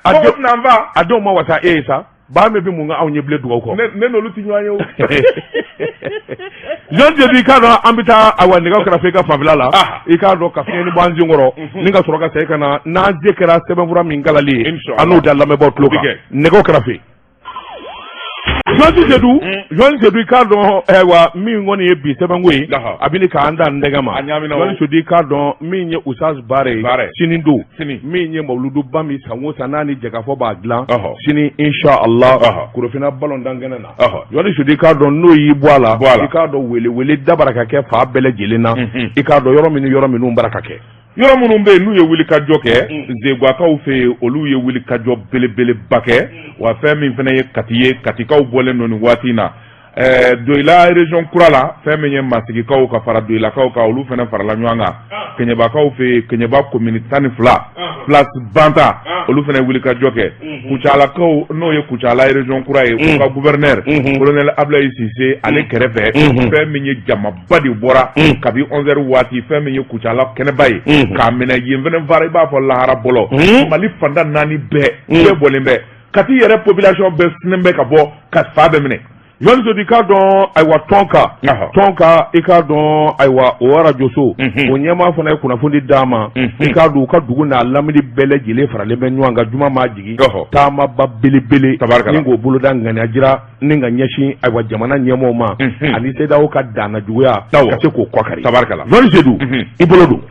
A mɔgɔ tɛna an fa. A denw ma wasa e ye sa. Ba min bɛ mun kɛ anw ye bilen dugawu kɔ. Ne n'olu tɛ ɲɔgɔn ye o. Jean Seydou, i k'a dɔn an bɛ taa awa nɛgɛ kɛrɛfɛ ka fanfɛla la, i k'a dɔn ka fiɲɛni bɔ an sen kɔrɔ ni ka sɔrɔ ka segin ka na n'an se kɛra sɛbɛnfura min kalanli ye, an n'o da lamɛnbaaw tulo kan. Nɛgɛ kɛrɛfɛ, Journaliste Seydou, journaliste Seydou, i k'a dɔn ayiwa min kɔni ye bi sɛbɛnko ye, a bɛ k'an da n dɛgɛ ma. Journaliste Seydou, i k'a dɔn min ye Usaz Bare ye, sini don min ye mawuluduba min san o san n'a ni jɛkafɔ b'a dilan sini inshallah Korofina balontan kɛnɛ na. Journaliste Seydou, i k'a dɔn n'o y'i bɔ a la, i k'a dɔn welewele da bara ka kɛ fan bɛɛ lajɛlen na, i k'a dɔn yɔrɔ minnu yɔrɔ minnu bara ka kɛ. Yɔrɔ minnu bɛ yen n'u ye wulikajɔ kɛ, Zeguwakaw fɛ yen, olu ye wulikajɔ belebeleba kɛ. Wa fɛn min fana ye Kati ye, Katikaw bɔlen don nin waati in na. Doyila région kura la, fɛn min ye Masigikaw ka fara Doyilakaw kan, olu fana farala ɲɔgɔn kan. Keɲebakaw fɛ yen, Keɲeba commune 12, place Banta, olu fana ye wulikajɔ kɛ. Kucalakaw, n'o ye Kucala région kura ye, u ka gouverneur colonel Ablaye Sise, ale kɛrɛfɛ, fɛn min ye jamaba de bɔra kabi 11 heures waati, fɛn min ye Kucala kɛnɛba ye, k'a minɛ yen fana fara i b'a fɔ lahara bɔlɔ. Mali fan tan naani bɛɛ bɛɛ bɔlen bɛ. Kati yɛrɛ population bɛɛ sinen bɛ ka bɔ ka fan bɛɛ minɛ. Journaliste Seydou, i k'a dɔn ayiwa tɔn ka i k'a dɔn ayiwa o arajoso o ɲɛmaa fana ye kunnafoni d'a ma. I k'a dɔn u ka dugu n'a lamini bɛɛ lajɛlen faralen bɛ ɲɔgɔn kan juma maa jigin taamaba belebele ni k'o boloda ŋaniya jira ni ka ɲɛsin ayiwa jamana ɲɛmɔgɔw ma ani CEDEAO ka danna juguya ka se k'o kɔkari. Tabarikala. Journaliste Seydou, i bolo don.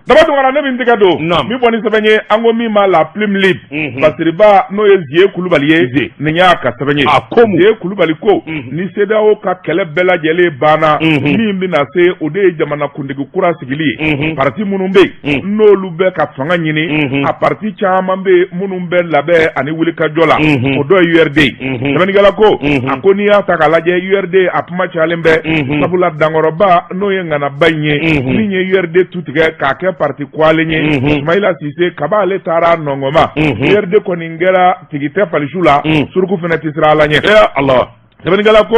Daba Tunkara, ne bɛ n tɛgɛ don min bɔ ni sɛbɛn ye, an ko min ma La Plume Libre. Basiriba, n'o ye Ziye Kulubali ye, nin y'a ka sɛbɛn ye. A ko mun? Ziye Kulubali ko ni CEDEAO ka kɛlɛ bɛɛ lajɛlen banna, min bɛna se, o de ye jamanakuntigi kura sigili ye. Parti minnu bɛ yen n'olu bɛ ka fanga ɲini, a parti caman bɛ yen minnu bɛ labɛn ani wulikajɔ la, o dɔ ye URD ye. Sɛbɛnnikɛla ko, a ko n'i y'a ta k'a lajɛ, URD a kuma cayalen bɛ, sabula dankɔrɔba, n'o ye ŋanaba in ye, min ye URD tu tigɛ k'a kɛ parti kwalen ye, Sumayila Sise, kaba ale taara nɔngɔma, URD kɔni kɛra tigi tɛ falisiw la, suruku fana tɛ siran Ala ɲɛ. Ala. Sɛbɛnnikɛla ko,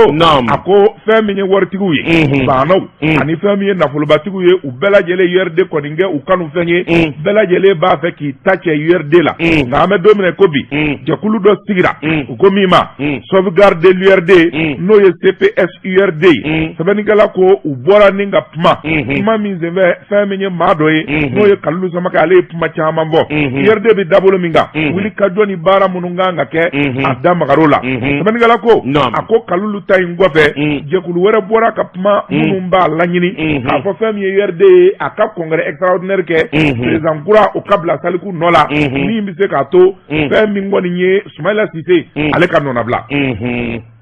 a ko fɛn min ye waritigiw ye, baanaw, ani fɛn min ye nafolobatigiw ye, u bɛɛ lajɛlen URD kɔni kɛ u kanu fɛn ye, bɛɛ lajɛlen b'a fɛ k'i ta cɛ URD la. Nka an bɛ don min na ko bi, jɛkulu dɔ sigira, u ko min ma sauvegarde de l'URD, n'o ye CPS URD ye. Sɛbɛnnikɛla ko u bɔra ni ka kuma, kuma min senfɛ, fɛn min ye maa dɔ ye, n'o ye Kalilu Samakɛ, ale ye kuma caman fɔ URD bɛ dabolo min kan, wuli ka jɔ ni baara minnu kan ka kɛ, a da magar'o la. Sɛbɛnnikɛla ko, a ko Kalilu ta in kɔfɛ, jɛkulu wɛrɛ bɔra ka kuma minnu b'a laɲini k'a fɔ fɛn min ye URD ye, a ka congrès extraordinaire kɛ, président kura o ka bila Saliku nɔ la, min bɛ se k'a to fɛn min kɔni ye Sumayila Sise, ale ka nɔnabila.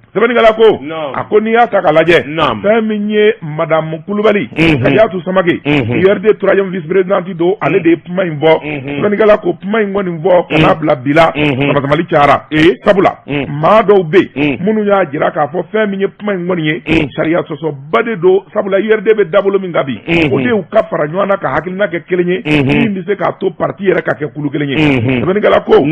Sɛbɛnnikɛla ko, a ko n'i y'a ta k'a lajɛ, fɛn min ye madamu Kulubali Kajatu Samake, URD troisième vice présidente don, ale de ye kuma in fɔ. Sɛbɛnnikɛla ko kuma in kɔni fɔ ka n'a bila bi la, samasamali cayara, sabula maa dɔw bɛ yen minnu y'a jira k'a fɔ fɛn min ye kuma in kɔni ye, sariya sɔsɔba de don, sabula URD bɛ dabolo min kan bi, o de y'u ka fara ɲɔgɔn na ka hakilina kɛ kelen ye, min bɛ se k'a to parti yɛrɛ ka kɛ kulu kelen ye. Sɛbɛnnikɛla ko,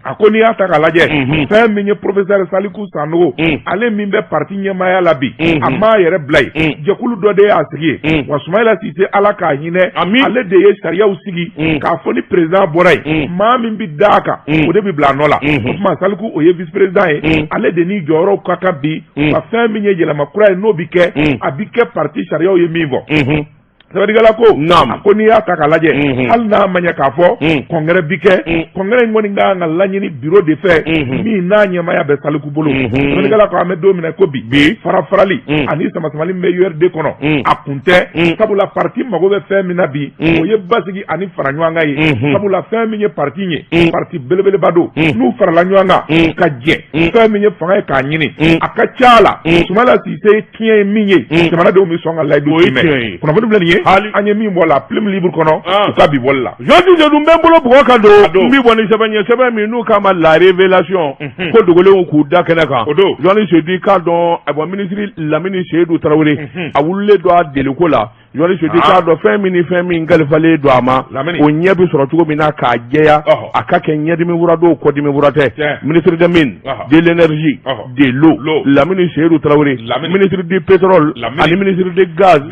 a ko n'i y'a ta k'a lajɛ, fɛn min ye professeur Saliku Sanogo, ale min bɛ parti ɲɛmaaya la bi, a m'a yɛrɛ bila yen, jɛkulu dɔ de y'a sigi yen. Wa Sumayila Sise, Ala k'a hinɛ, ale de ye sariyaw sigi k'a fɔ ni président bɔra yen, maa min bɛ da a kan, o de bɛ bila a nɔ la. O tuma Saliku, o ye vice président ye, ale de ni jɔyɔrɔw ka kan bi. Wa fɛn min ye yɛlɛma kura ye, n'o bɛ kɛ, a bɛ kɛ parti sariyaw ye min fɔ. Sɛbɛnnikɛla ko, a ko n'i y'a ta k'a lajɛ, hali n'a ma ɲɛ k'a fɔ congrès bi kɛ, congrès in kɔni kan ka laɲini bureau de fɛ, min n'a ɲɛmaaya bɛ Saliku bolo. Sɛbɛnnikɛla ko an bɛ don min na ko bi, fara farali ani samasamali min bɛ URD kɔnɔ, a kun tɛ, sabula parti mago bɛ fɛn min na bi, o ye basigi ani fara ɲɔgɔn kan ye, sabula fɛn min ye parti ye, parti belebeleba don, n'u farala ɲɔgɔn kan ka jɛ fɛn min ye fanga ye k'a ɲini, a ka ca la Sumayila Sise tiɲɛ ye min ye, jamanadenw bɛ sɔn ka layidu tiimɛ. Kunnafoni filɛ nin ye, an ye min bɔ La Plume Libre kɔnɔ, u ka bi bɔli la. Journaliste Seydou, n bɛ n bolo bugɔ ka don, n bɛ bɔ ni sɛbɛn ye, sɛbɛn min n'u k'a ma La Révélation, ko dogolenw k'u da kɛnɛ kan. O don. Journaliste Seydou, i k'a dɔn ayiwa minisiri Lamini Seydou Tarawele, a wulilen don a deliko la. Journaliste Seydou, i k'a dɔn fɛn min ni fɛn min kalifalen don a ma, o ɲɛ bɛ sɔrɔ cogo min na k'a jɛya, a ka kɛ ɲɛdimi fura don, kɔdimi fura tɛ. Ministre des Mines, de l'Énergie, de l'eau, Lamini Seydou Tarawele, ministre du Pétrole ani ministre de Gaz.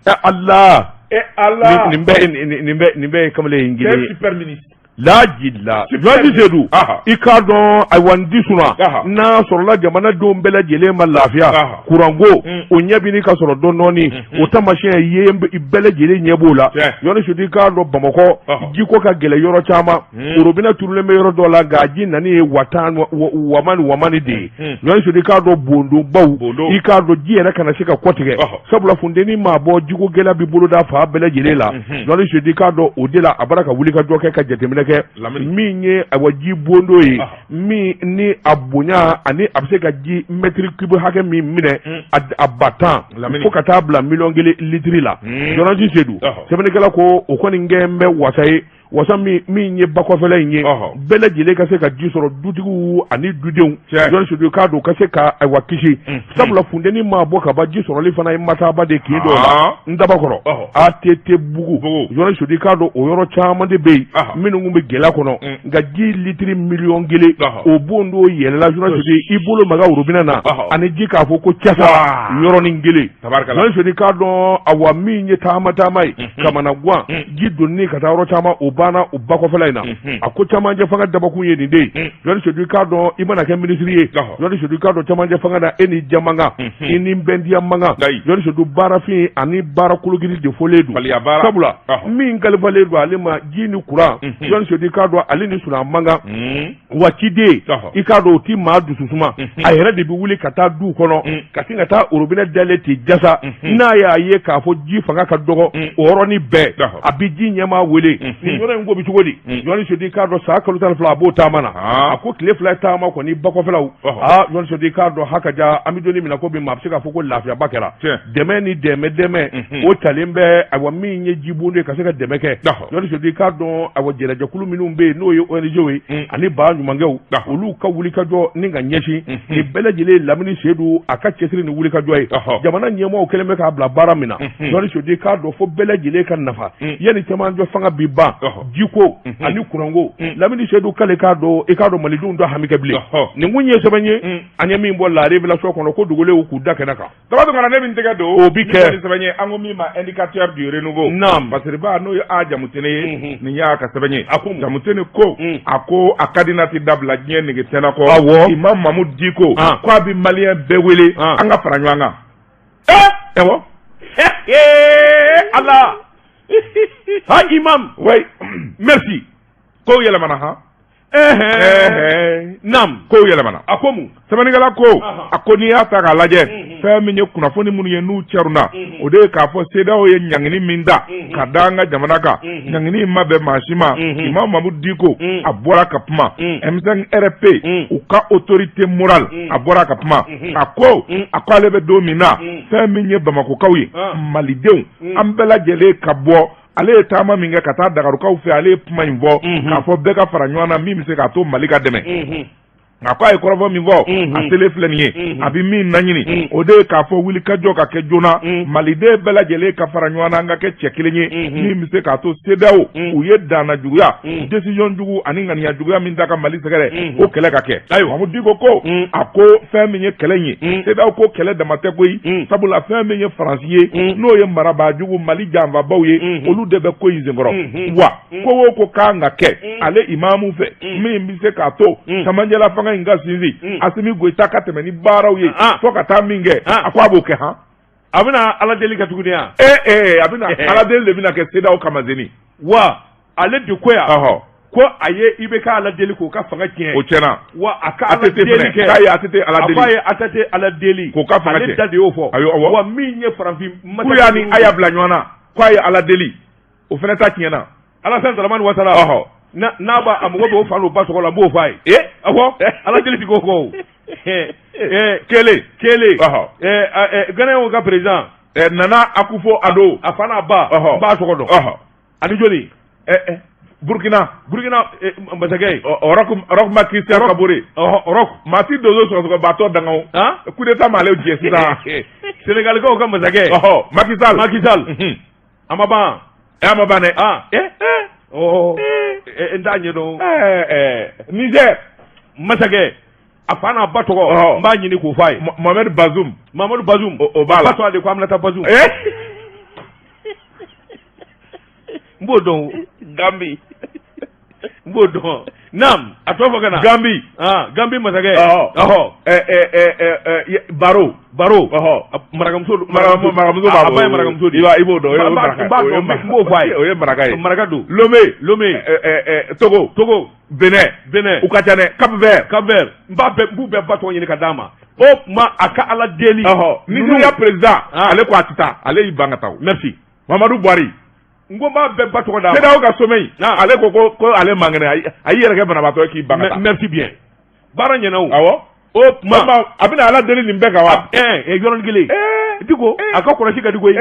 Eh Allah, eh Allah, nin bɛɛ nin bɛɛ nin bɛɛ ye kamalen in kelen ye. Super ministre. Lajila Journaliste Seydou, i k'a dɔn ayiwa n disuna n'a sɔrɔla jamanadenw bɛɛ lajɛlen ma lafiya kuranko o ɲɛ bɛ ka sɔrɔ dɔɔnin dɔɔnin, o taamasiyɛn ye bɛɛ lajɛlen ɲɛ b'o la. Journaliste Seydou, i k'a dɔn Bamakɔ jiko ka gɛlɛn yɔrɔ caman, orobinɛ turulen bɛ yɔrɔ dɔw la, nka ji nani ye wa tan wamani wamani de ye. Journaliste Seydou, i k'a dɔn bondonbaw, i k'a dɔn ji yɛrɛ kana se ka kɔtigɛ, sabula funteni maa bɔ, jiko gɛlɛya bɛ boloda fan bɛɛ lajɛlen la. Journaliste Seydou, i k'a dɔn o de la a bɔra ka wuli ka jɔ kɛ ka jateminɛ kɛ min ye ayiwa ji bondo ye, min ni a bonya ani a bɛ se ka ji mètre cube hakɛ min minɛ a 10,000 fo ka taa bila 1,000,000 litiri la. Journaliste Seydou, sɛbɛnnikɛla ko o kɔni kɛ bɛ wasa ye, wasa min ye bakɔfɛla in ye, bɛɛ lajɛlen ka se ka ji sɔrɔ, dutigiw ani dudenw. Journaliste Seydou, k'a dɔn ka se ka ayiwa kisi, sabula funteni maa bɔ ka ban, ji sɔrɔli fana ye masaba de kin dɔw la. N dabakɔrɔ ATT bugu, Journaliste Seydou, k'a dɔn o yɔrɔ caman de bɛ yen minnu tun bɛ gɛlɛya kɔnɔ, nka ji litiri 1,000,000 o bondo yɛlɛla. Journaliste Seydou, i bolo maga worobinɛ na ani ji k'a fɔ ko casa yɔrɔnin kelen. Journaliste Seydou, k'a dɔn awa min ye taama taama ye kamanagan, ji donni ka taa yɔrɔ caman, o banna o bakɔfɛla in na. A ko camancɛ fanga dabakun ye nin de ye. Journaliste Seydou, k'a dɔn i mana kɛ minisiri ye, Journaliste Seydou, k'a dɔn camancɛ fanga na, e ni diya man kan, i ni bɛndiya man kan. Journaliste Seydou, baarafin ani baara kologiri de fɔlen don, sabula min kalifalen don ale ma ji ni kuran, Journaliste Seydou, k'a dɔn ale ni suna man kan. Wa ciden, i k'a dɔn o ti maa dusu suma, a yɛrɛ de bɛ wuli ka taa du kɔnɔ ka sin ka taa orobinɛ dalen ten jasa. N'a y'a ye k'a fɔ ji fanga ka dɔgɔ, o yɔrɔnin bɛɛ a bɛ ji ɲɛmaa wele, nin yɔrɔ in ko bɛ cogo di? Journaliste Seydou, k'a dɔn san kalo 12 a b'o taama na. A ko tile 2 taama kɔni bakɔfɛlaw, aa Journaliste Seydou, k'a dɔn ha ka ja, an bɛ don min na ko bi, maa bɛ se k'a fɔ ko lafiyaba kɛra. Dɛmɛ ni dɛmɛ dɛmɛ o talen bɛ ayiwa min ye jibondo ye ka se ka dɛmɛ kɛ. Journaliste Seydou, k'a dɔn ayiwa jɛrɛjɛkulu minnu bɛ yen n'o ye ONG ye ani ba ɲumankɛw, olu ka wulikajɔ ni ka ɲɛsin nin bɛɛ lajɛlen Lamini Seydou a ka cɛsiri ni wulikajɔ ye. Jamana ɲɛmaaw kɛlen bɛ k'a bila baara min na, Journaliste Seydou, k'a dɔn fo bɛɛ lajɛlen ka nafa yanni cɛmancɛ fanga bi ban jiko ani kuranko. Lamini Seydou k'ale k'a dɔn, i k'a dɔn malidenw tɛ hami kɛ bilen. Nin kun ye sɛbɛn ye an ye min bɔ La Révélation kɔnɔ, ko dogolenw k'u da kɛnɛ kan. Daba Tunkara, ne bɛ n tɛgɛ don o bi kɛ ni sɛbɛn ye, an ko min ma Indicateur du renouveau. Naam. Basiriba, n'o ye a Jamutene ye, nin y'a ka sɛbɛn ye. A ko Jamutene ko a ko a ka di n'a tɛ dabila diɲɛ nege tɛna kɔ. Awɔ. Imam Mahmoud Dicko ko a bɛ maliyɛn bɛɛ wele an ka fara ɲɔgɔn kan. Ee awɔ, Ala ha imam. Oui. Merci. Kow yɛlɛmana han. Naam. Kow yɛlɛmana. A ko mun? Sɛbɛnnikɛla ko a ko n'i y'a ta k'a lajɛ, fɛn min ye kunnafoni minnu ye n'u cɛruna, o de ye k'a fɔ CEDEAO ye ɲangini min da ka da an ka jamana kan, ɲangini in ma bɛn maa si ma. Imam Mahmoud Dicko a bɔra ka kuma. M5 RP u ka autorité morale a bɔra ka kuma. A ko a ko ale bɛ don min na, fɛn min ye Bamakokaw ye, malidenw an bɛɛ lajɛlen ka bɔ. Ale ye taama min kɛ ka taa Dagarukaw fɛ, ale ye kuma in fɔ k'a fɔ bɛɛ ka fara ɲɔgɔn na min bɛ se k'a to Mali ka dɛmɛ. Nka ko a ye kɔrɔfɔ min fɔ, a selen filɛ nin ye, a bɛ min laɲini, o de ye k'a fɔ wulikajɔ ka kɛ joona, maliden bɛɛ lajɛlen ka fara ɲɔgɔn na, an ka kɛ cɛ kelen ye min bɛ se k'a to CEDEAO u ye danna juguya, décision jugu ani ŋaniya juguya min ta ka Mali sɛgɛrɛ, o kɛlɛ ka kɛ. Ayiwa, Mahmoud Dicko ko a ko fɛn min ye kɛlɛ in ye, CEDEAO ko kɛlɛ dama tɛ koyi, sabula fɛn min ye Faransi ye, n'o ye marabaa jugu Mali janfabaw ye, olu de bɛ ko in senkɔrɔ. Wa ko o ko kan ka kɛ ale imamu fɛ min bɛ se k'a to camancɛla fanga in ka sinsin, Asimi Goyita ka tɛmɛ ni baaraw ye fo ka taa min kɛ, a ko a b'o kɛ han. A bɛna ala deli kɛ tuguni yan. Ee a bɛna ala deli de bɛna kɛ CEDEAO kamasenni. Wa ale de ko yan ko a ye IBK ala deli k'o ka fanga tiɲɛ. O tiɲɛna. Wa a ka ala deli kɛ. K'a ye ATT ala deli. A k'a ye ATT ala deli. K'o ka fanga tiɲɛ. Ale da de y'o fɔ. Ayi awɔ. Wa min ye farafin. K'u y'a ni a y'a bila ɲɔgɔn na k'a ye ala deli, o fana ta tiɲɛna. Alassane Dramane Ouattara. N'a b'a a mago b'o fa n'o ba tɔgɔ la, n b'o f'a ye. Ee. Awɔ, ala deli ti k'o kɔ o. Kelen. Kelen. Ghanéenw ka président. Nana Akufo Addo. A fa n'a ba. N b'a tɔgɔ dɔn. Ani joli? Burkina. Burkina masakɛ. Roch Marc Christian Kaboré. Roch. Maa ti donso sɔgɔsɔgɔbaatɔ danga o. Coup d'état m'ale jɛ sisan. Sénégalikaw ka masakɛ. Macky Sall. Macky Sall. A ma ban. A ma ban dɛ. N t'a ɲɛdɔn. Niger. Masakɛ. A fa n'a ba tɔgɔ. N b'a ɲini k'o f'a ye. Mohamed Bazoum. Mohamed Bazoum. O b'a la. A ba tɔgɔ de ko Aminata Bazoum. N b'o dɔn. Gambi. N N b'o dɔn. Naam, a tɔ fɔ ka na. Gambi. Ah, Gambi masakɛ. Ɔhɔ. Ɛ ɛ ɛ ɛ Baro. Baro. Ɔhɔ. Marakamuso. Marakamuso b'a A ba ye marakamuso de ye. I b'o dɔn. O ye maraka. N b'a dɔn, n b'o fɔ a ye. O ye maraka ye. Maraka don. Lome. Lome. Ɛ ɛ Togo. Togo. Benin. Benin. U ka ca dɛ. Cap Vert. Cap Vert. N b'a bɛɛ, n b'u bɛɛ ba tɔgɔ ɲini ka d'a ma. O tuma a ka Ala deli. Ɔhɔ. Nigeria président. Ale ko a tɛ taa. Ale y'i ban ka taa o. Merci. Mamadu Buhari. N ko n b'a bɛɛ ba tɔgɔ d'a ma. CEDEAO ka sommet in. Ale ko ko ale man kɛnɛ, a y'i yɛrɛ kɛ banabaatɔ ye k'i ban ka taa. Merci bien. Baara ɲɛna o. Awɔ. O tuma. A bɛna Ala deli nin bɛɛ kan wa? Ɛɛ yɔrɔnin kelen. Diko a ka kɔlɔsi ka di koyi.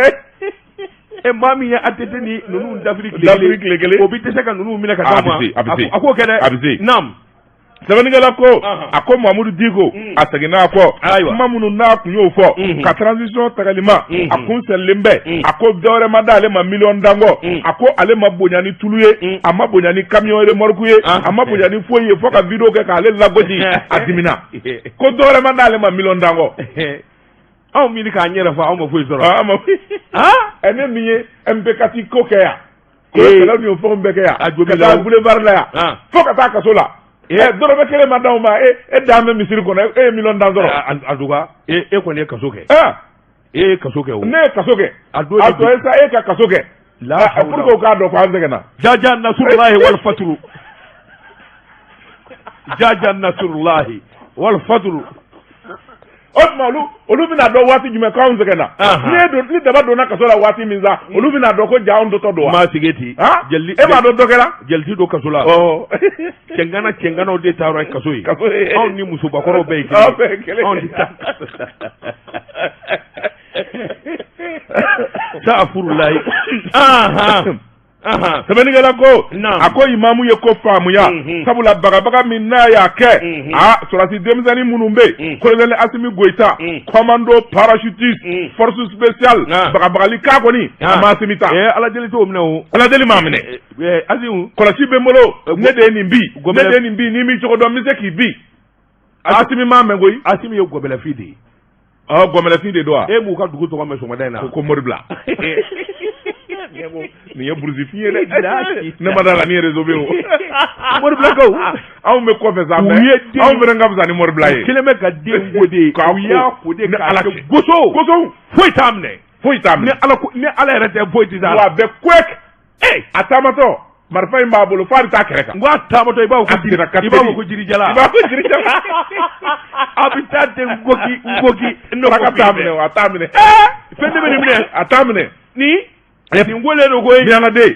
E maa min ye ATT ni ninnu dafiri tile kelen. O bɛ dɛsɛ ka ninnu minɛ ka d'a ma. A bɛ se. A k'o kɛ dɛ. A bɛ se. Naam. Sɛbɛnnikɛla ko a ko Mamudu Diko a seginna a kɔ kuma minnu n'a kun y'o fɔ ka transition tagalima a kun sɛrilen bɛ, a ko dɔwɛrɛ ma d'ale ma miliyɔn dan kɔ, a ko ale ma bonya ni tulu ye, a ma bonya ni camion remorque ye, a ma bonya ni foyi ye, fo ka vidéo kɛ k'ale lagosi, a dimina ko dɔwɛrɛ ma d'ale ma miliyɔn dan kɔ. Anw min k'an yɛrɛ fɔ, anw ma foyi sɔrɔ. An ma foyi. Ɛ ne min ye MP4 ko kɛ yan. Kɛlɛ ni fɛnw bɛɛ kɛ yan. A jo ka taa boulevard la yan. Fo ka taa kaso la. Dɔrɔmɛ kelen ma d'anw ma, e dan bɛ misiri kɔnɔ, e ye miliyɔn dan sɔrɔ. En tout cas e kɔni ye kaso kɛ. E ye kaso kɛ o. Ne ye kaso kɛ. A don a tɔ ye sa e ka kaso kɛ. Pour que u k'a dɔn ko an sɛgɛnna. Jaja nasurulahi wal faturu. Jaja nasurulahi wal faturu. O tuma olu bɛna dɔn waati jumɛn k'anw sɛgɛnna? Ni daba donna kaso la waati min sa, olu bɛna dɔn ko ja anw dɔtɔ don wa? Maa sigi ten. E m'a dɔn dɔ kɛra? Jeli don kaso la. Cɛngana cɛnganaw de taara kaso ye. Anw ni musobakɔrɔw bɛɛ ye kelen. Anw de taa. Safurulayi. Sɛbɛnnikɛla ko a ko imamu ye ko faamuya, sabula bagabaga min n'a y'a kɛ, a sɔrɔdasi denmisɛnnin minnu bɛ yen, colonel Asimi Goyita, commando parachutiste, force spéciale, bagabagali k'a kɔni a ma Asimi ta. Ala deli t'o minɛ o. Ala deli m'a minɛ. Asimi kɔlɔsi bɛ n bolo, ne de ye nin bi, ne de ye nin bi, n'i m'i cogo dɔn n bɛ se k'i bi. Asimi m'a mɛn koyi. Asimi ye gɔbɛlɛfin de ye. Gɔmɛlɛfin de don wa? E m'u ka dugu tɔgɔ mɛn sɔgɔmada in na. Ko Moribila. Nin ye burusifin ye dɛ. Ne ma d'a la ni réseau bɛ yen o. Moribilakaw. Anw bɛ kɔfɛ sa mais anw fana ka fisa ni Moribila ye. Kelen bɛ ka den ko de. U y'a ko de k'a kɛ goso. Goso. Foyi t'a minɛ. Foyi t'a minɛ. Ni Ala yɛrɛ tɛ foyi tɛ s'a la. Wa a bɛ kuwɛk. A taamatɔ. Marifa in b'a bolo f'a bɛ taa kɛrɛ kan. N ko a taamatɔ i b'a fɔ ko jirijala. I b'a fɔ jirijala. A bɛ taa ten nkoki nkoki. Saraka t'a minɛ a t'a minɛ. Fɛn de bɛ nin minɛ. A t'a minɛ. Nin kolen don koyi. Miyankaden.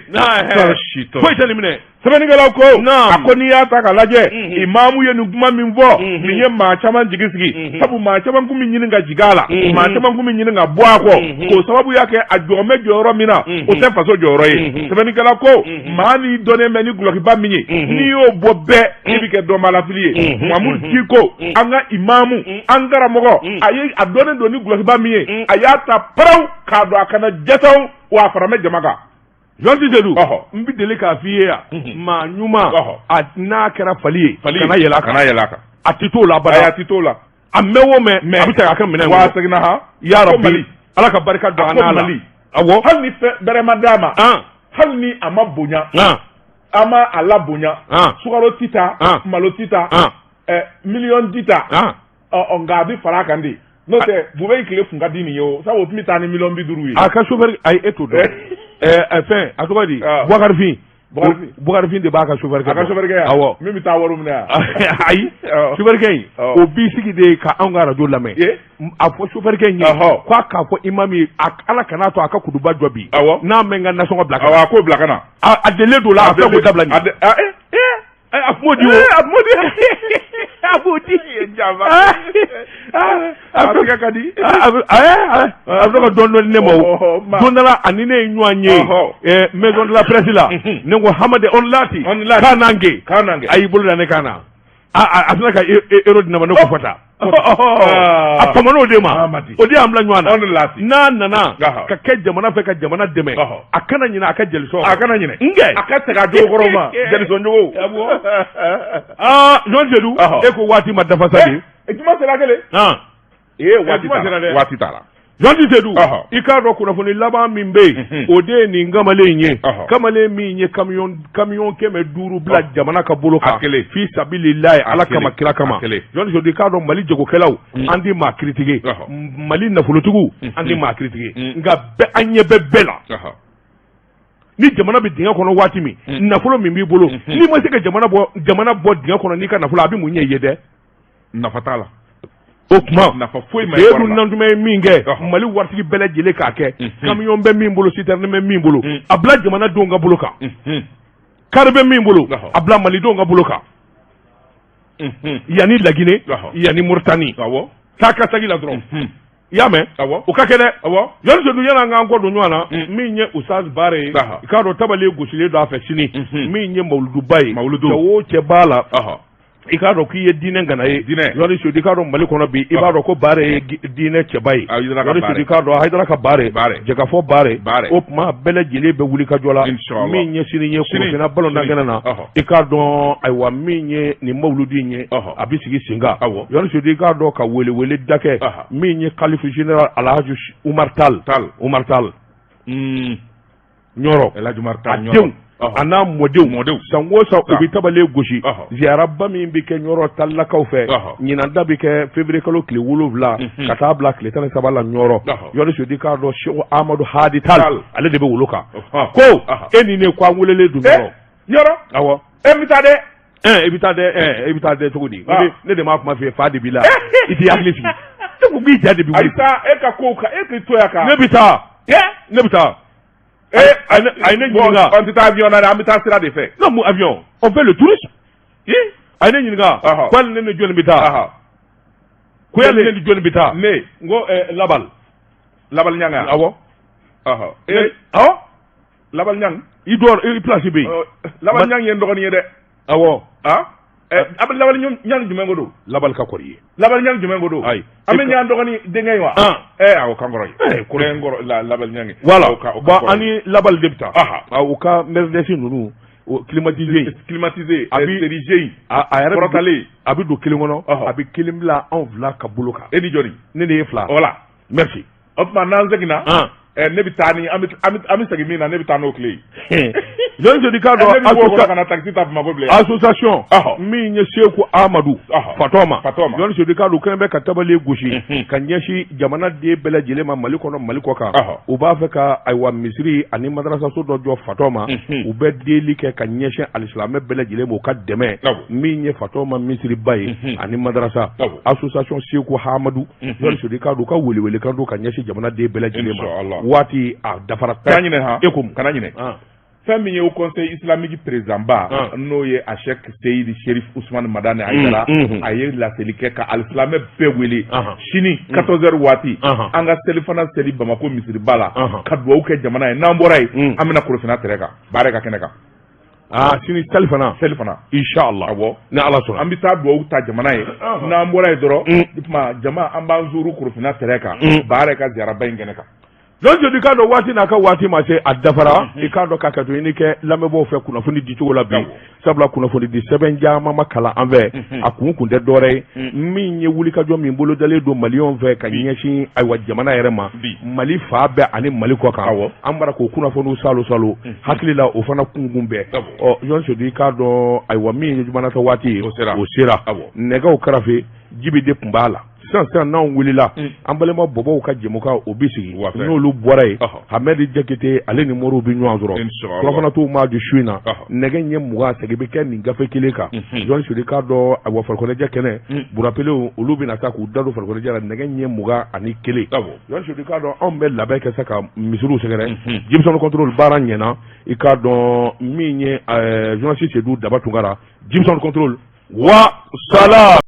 Foyi tɛ nin minɛ. Sɛbɛnnikɛlaw ko a ko n'i y'a ta k'a lajɛ, imamu ye nin kuma min fɔ, nin ye maa caman jigi sigi, sabu maa caman kun bɛ ɲini ka jigin a la, maa caman kun bɛ ɲini ka bɔ a kɔ, k'o sababuya kɛ a jɔn bɛ jɔyɔrɔ min na, o tɛ faso jɔyɔrɔ ye. Sɛbɛnnikɛla ko maa min dɔnnen bɛ ni gulɔkiba min ye, n'i y'o bɔ bɛɛ, i bɛ kɛ dɔnbaalafili ye. Mamudu Diko, an ka imamu, an karamɔgɔ, a ye a dɔnnen don ni gulɔkiba min ye, a y'a ta paraw k'a don a kana jɛtaw wa a fara bɛ jama kan. Jɔnti Sedu, n bɛ deli k'a f'i ye yan, maa ɲuman, a n'a kɛra fali ye, kana yɛlɛ a kan, kana yɛlɛ a kan, a tɛ t'o la abada, a tɛ t'o la, a mɛn o mɛn, a bɛ segin a ka minɛn kɔnɔ, wa a seginna han, ya Rabbi, Ala ka barika don a n'a la, awɔ, hali ni fɛn bɛrɛ ma d'a ma, hali ni a ma bonya, a ma a labonya, sukaro ti ta, malo ti ta, miliyɔn ti ta, ɔ nka a bɛ fara a kan de. N'o tɛ Bubɛyi tile kun ka di nin ye o, sabu o tun bɛ taa ni miliyɔn 50 ye. A ka chauffeur ayi e t'o dɔn. Fɛn a tɔgɔ di Bubakarifin. Bubakarifin de b'a ka chauffeur kɛ. A ka chauffeur kɛ yan. Awɔ. Min bɛ taa wari minɛ yan. Ayi chauffeur kɛ in o b'i sigi de ka anw ka arajo lamɛn. A fɔ chauffeur kɛ in ye. K'a k'a fɔ imam ye Ala kan'a to a ka kuduba jɔ bi. Awɔ. N'a mɛn ka nasɔngɔ bila ka na. Awɔ a k'o bila ka na. A delilen don o la a filɛ k'o dabila nin ye. A b'o di o. A b'o di. A b'o di. A tɛgɛ ka di. A bɛ ka dɔɔnin dɔɔnin ne ma o. Don dɔ la ani ne ye ɲɔgɔn ye maison de la presse la. Ne ko Hamadi on lati. K'a n'an gɛn. K'a n'an gɛn. A y'i bolo da ne kan na. A sina ka euro di ne ma, ne ko fɔ tan. A famana o de ma, o de y'an bila ɲɔgɔn na. N'a nana ka kɛ jamana fɛ ka jamana dɛmɛ, a kana ɲinɛ a ka jɛlisɔn. A kana ɲinɛ. N kɛ. A ka segin a jogo kɔrɔw ma, jɛlisɔn jogo. Aa Jɔn Sedu, e ko waati ma dafa sa de. Juma sera kelen. Ee waati t'a la. Waati t'a la. Journaliste Seydou, i k'a dɔn kunnafoni laban min bɛ yen, o de ye nin kamalen in ye, kamalen min ye camion 500 bila jamana ka bolo kan fi sabililahi, Ala kama kira kama. Journaliste Seydou, i k'a dɔn Mali jagokɛlaw, an tɛ maa critiquer, Mali nafolotigiw, an tɛ maa critiquer, nka bɛɛ an ɲɛ bɛ bɛɛ la. Ni jamana bɛ dingɛ kɔnɔ waati min, nafolo min b'i bolo, n'i ma se ka jamana bɔ dingɛ kɔnɔ n'i ka nafolo, a bɛ mun ɲɛ i ye dɛ? Nafa t'a la. O tuma nafa foyi ma. Seydou Nantumɛ ye min kɛ, Mali waritigi bɛɛ lajɛlen k'a kɛ, camion bɛ min bolo, citerne bɛ min bolo, a bila jamanadenw ka bolo kan, car bɛ min bolo, a bila malidenw ka bolo kan, yanni Laginɛ, yanni Moritani, taa ka sagi la dɔrɔn. I y'a mɛn? O ka kɛ dɛ. Journaliste Seydou, yanni an k'an kɔ don ɲɔgɔn na, min ye Ustaz Bare ye, i k'a dɔn tabale gosilen don a fɛ sini, min ye mawuluduba ye, cɛ o cɛ b'a la, i k'a dɔn k'i ye diinɛ ŋana ye. Journaliste Seydou, i k'a dɔn Mali kɔnɔ bi, i b'a dɔn ko Bare ye diinɛ cɛba ye. Journaliste Seydou, i k'a dɔn Hayidara ka Bare, Jɛkafɔ Bare, o tuma bɛɛ lajɛlen bɛ wuli ka jɔ la. Min ye sini ye Korofina balontan kɛnɛ na, i k'a dɔn ayiwa min ye nin mawuludu in ye, a bɛ sigi sen kan. Journaliste Seydou, i k'a dɔn ka welewele da kɛ min ye Khalife général Alhaji Umar Tal, Umar Tal Ɲɔrɔ, a denw a n'a mɔdenw, san o san u bɛ tabale gosi. Ziyaraba min bɛ kɛ Ɲɔrɔ Talilakaw fɛ, ɲinan ta bɛ kɛ février kalo tile 7 ka taa bila tile 13 la Ɲɔrɔ. Journaliste Seydou, i k'a dɔn Seku Amadu Hadi Tal, ale de bɛ wolo kan ko e ni ne ko an welelen don Ɲɔrɔ. Ɲɔrɔ, awɔ. E bɛ taa dɛ. I bɛ taa dɛ, i bɛ taa dɛ cogo di? Ne de m'a kuma f'i ye, fa de b'i la, i t'i hakili sigi. E ko k'i ja de bɛ wuli. Ayi sa, e ka kow kan, e k'i to yan kan. Ne bɛ taa. Ne bɛ taa. A ye ne ɲininka. An tɛ taa avion na dɛ, an bɛ taa sira de fɛ. Non, mun avion? On fait le tourisme. A ye ne ɲininka. Ko hali ne ni jɔnni bɛ taa? Ko hali ne ni jɔnni bɛ taa? Ne. N ko Labal. Labal Ɲanga. Awɔ. Awɔ. Labal Ɲang. I dɔw i place bɛ yen. Labal Ɲang ye n dɔgɔnin ye dɛ. Awɔ. A bɛ Labal Ɲang jumɛn ko don? Labal ka kɔrɔ i ye. Labal Ɲang jumɛn ko don? Ayi. An bɛ ɲan dɔgɔnin denkɛ ye wa? Awɔ, kan kɔrɔ ye. Kɔrɔ kɔrɔ Labal Ɲang. Voilà. Bon, an ni Labal de bɛ taa. U ka Mercedes ninnu, climatisé. Climatisé. A bɛ série G. A yɛrɛ kɔrɔtalen. A bɛ don kelen kɔnɔ. A bɛ kelen bila anw fila ka bolo kan. E ni jɔni? Ne de ye fila. Voilà. Merci. O tuma n'an seginna. Ne bɛ taa ni an bɛ segin min na, ne bɛ taa n'o tile ye. Journaliste Seydou, i k'a dɔn. Ne bɛ bɔ o kɔnɔ ka na taxi ta Bamakɔ bilen. Association min ye Seku Amadu Fatɔma. Journaliste Seydou, i k'a dɔn u kɛlen bɛ ka tabale gosi ka ɲɛsin jamanaden bɛɛ lajɛlen ma Mali kɔnɔ, Mali kɔ kan. U b'a fɛ ka ayiwa misiri ani madarasaso dɔ jɔ Fatɔma. U bɛ deli kɛ ka ɲɛsin alisilamɛ bɛɛ lajɛlen ma, u ka dɛmɛ min ye Fatɔma misiriba ye ani madarasa. Association Seku Amadu. Journaliste Seydou, i k'a dɔn u ka welewelekan don ka ɲɛsin jamanaden bɛɛ lajɛlen ma. Waati a dafara. Kana ɲinɛ han. E ko mun? Kana ɲinɛ. Fɛn min ye Haut Conseil islamique président ba, n'o ye a Cheikh Seyidi Cherif Ousmane Madani Hayidara, a ye laseli kɛ ka alisilamɛ bɛɛ wele sini 14 heures waati, an ka selifana seli Bamakɔ misiriba la ka dugawu kɛ jamana ye. N'an bɔra yen, an bɛna Korofina terrain kan, Baara ka kɛnɛ kan. Sini selifana. Selifana. Inshallah. Awɔ. Ni Ala sɔnna. An bɛ taa dugawu ta jamana ye. N'an bɔra yen dɔrɔn, o tuma jama an b'an zuru Korofina terrain kan, Baara ka ziyaraba in kɛnɛ kan. Journaliste Seydou, i k'a dɔn waati n'a ka waati ma se, a dafara. I k'a dɔn ka kɛ to ɲini kɛ lamɛnbaaw fɛ kunnafoni di cogo la bi, sabula kunnafoni di sɛbɛn caman ma kalan an fɛ. A kun tɛ dɔwɛrɛ ye, min ye wulikajɔ min bolodalen don maliyɛnw fɛ ka ɲɛsin ayiwa jamana yɛrɛ ma, Mali fan bɛɛ ani Mali kɔ kan. An bara k'o kunnafoniw salo salo hakili la, o fana kunkun bɛɛ. Ɔ, Journaliste Seydou, i k'a dɔn ayiwa min ye jumanata waati ye, o sera. Nɛgɛw karafe Jibi de tun b'a la. Sisan n'anw wulila, an balima bɔbɔw ka jɛmukan o bɛ sigi. N'olu bɔra yen, Hamɛdi Jakite ale ni Moriw bɛ ɲɔgɔn sɔrɔ. Surɔfanatuw maa ju su in na, nɛgɛ ɲɛ 20 segin bɛ kɛ nin gafe kelen kan. Journaliste Seydou, i k'a dɔn ayiwa farikoloɲɛnajɛ kɛnɛ burapelew, olu bɛna taa k'u da don farikoloɲɛnajɛ la nɛgɛ ɲɛ 21. Journaliste Seydou, i k'a dɔn anw bɛ labɛn kɛ sa ka misiriw sɛgɛrɛ. Jimson contrôle baara ɲɛna. I k'a dɔn min ye journaliste Seydou Daba Tunkara, Jimson contrôle wa salam.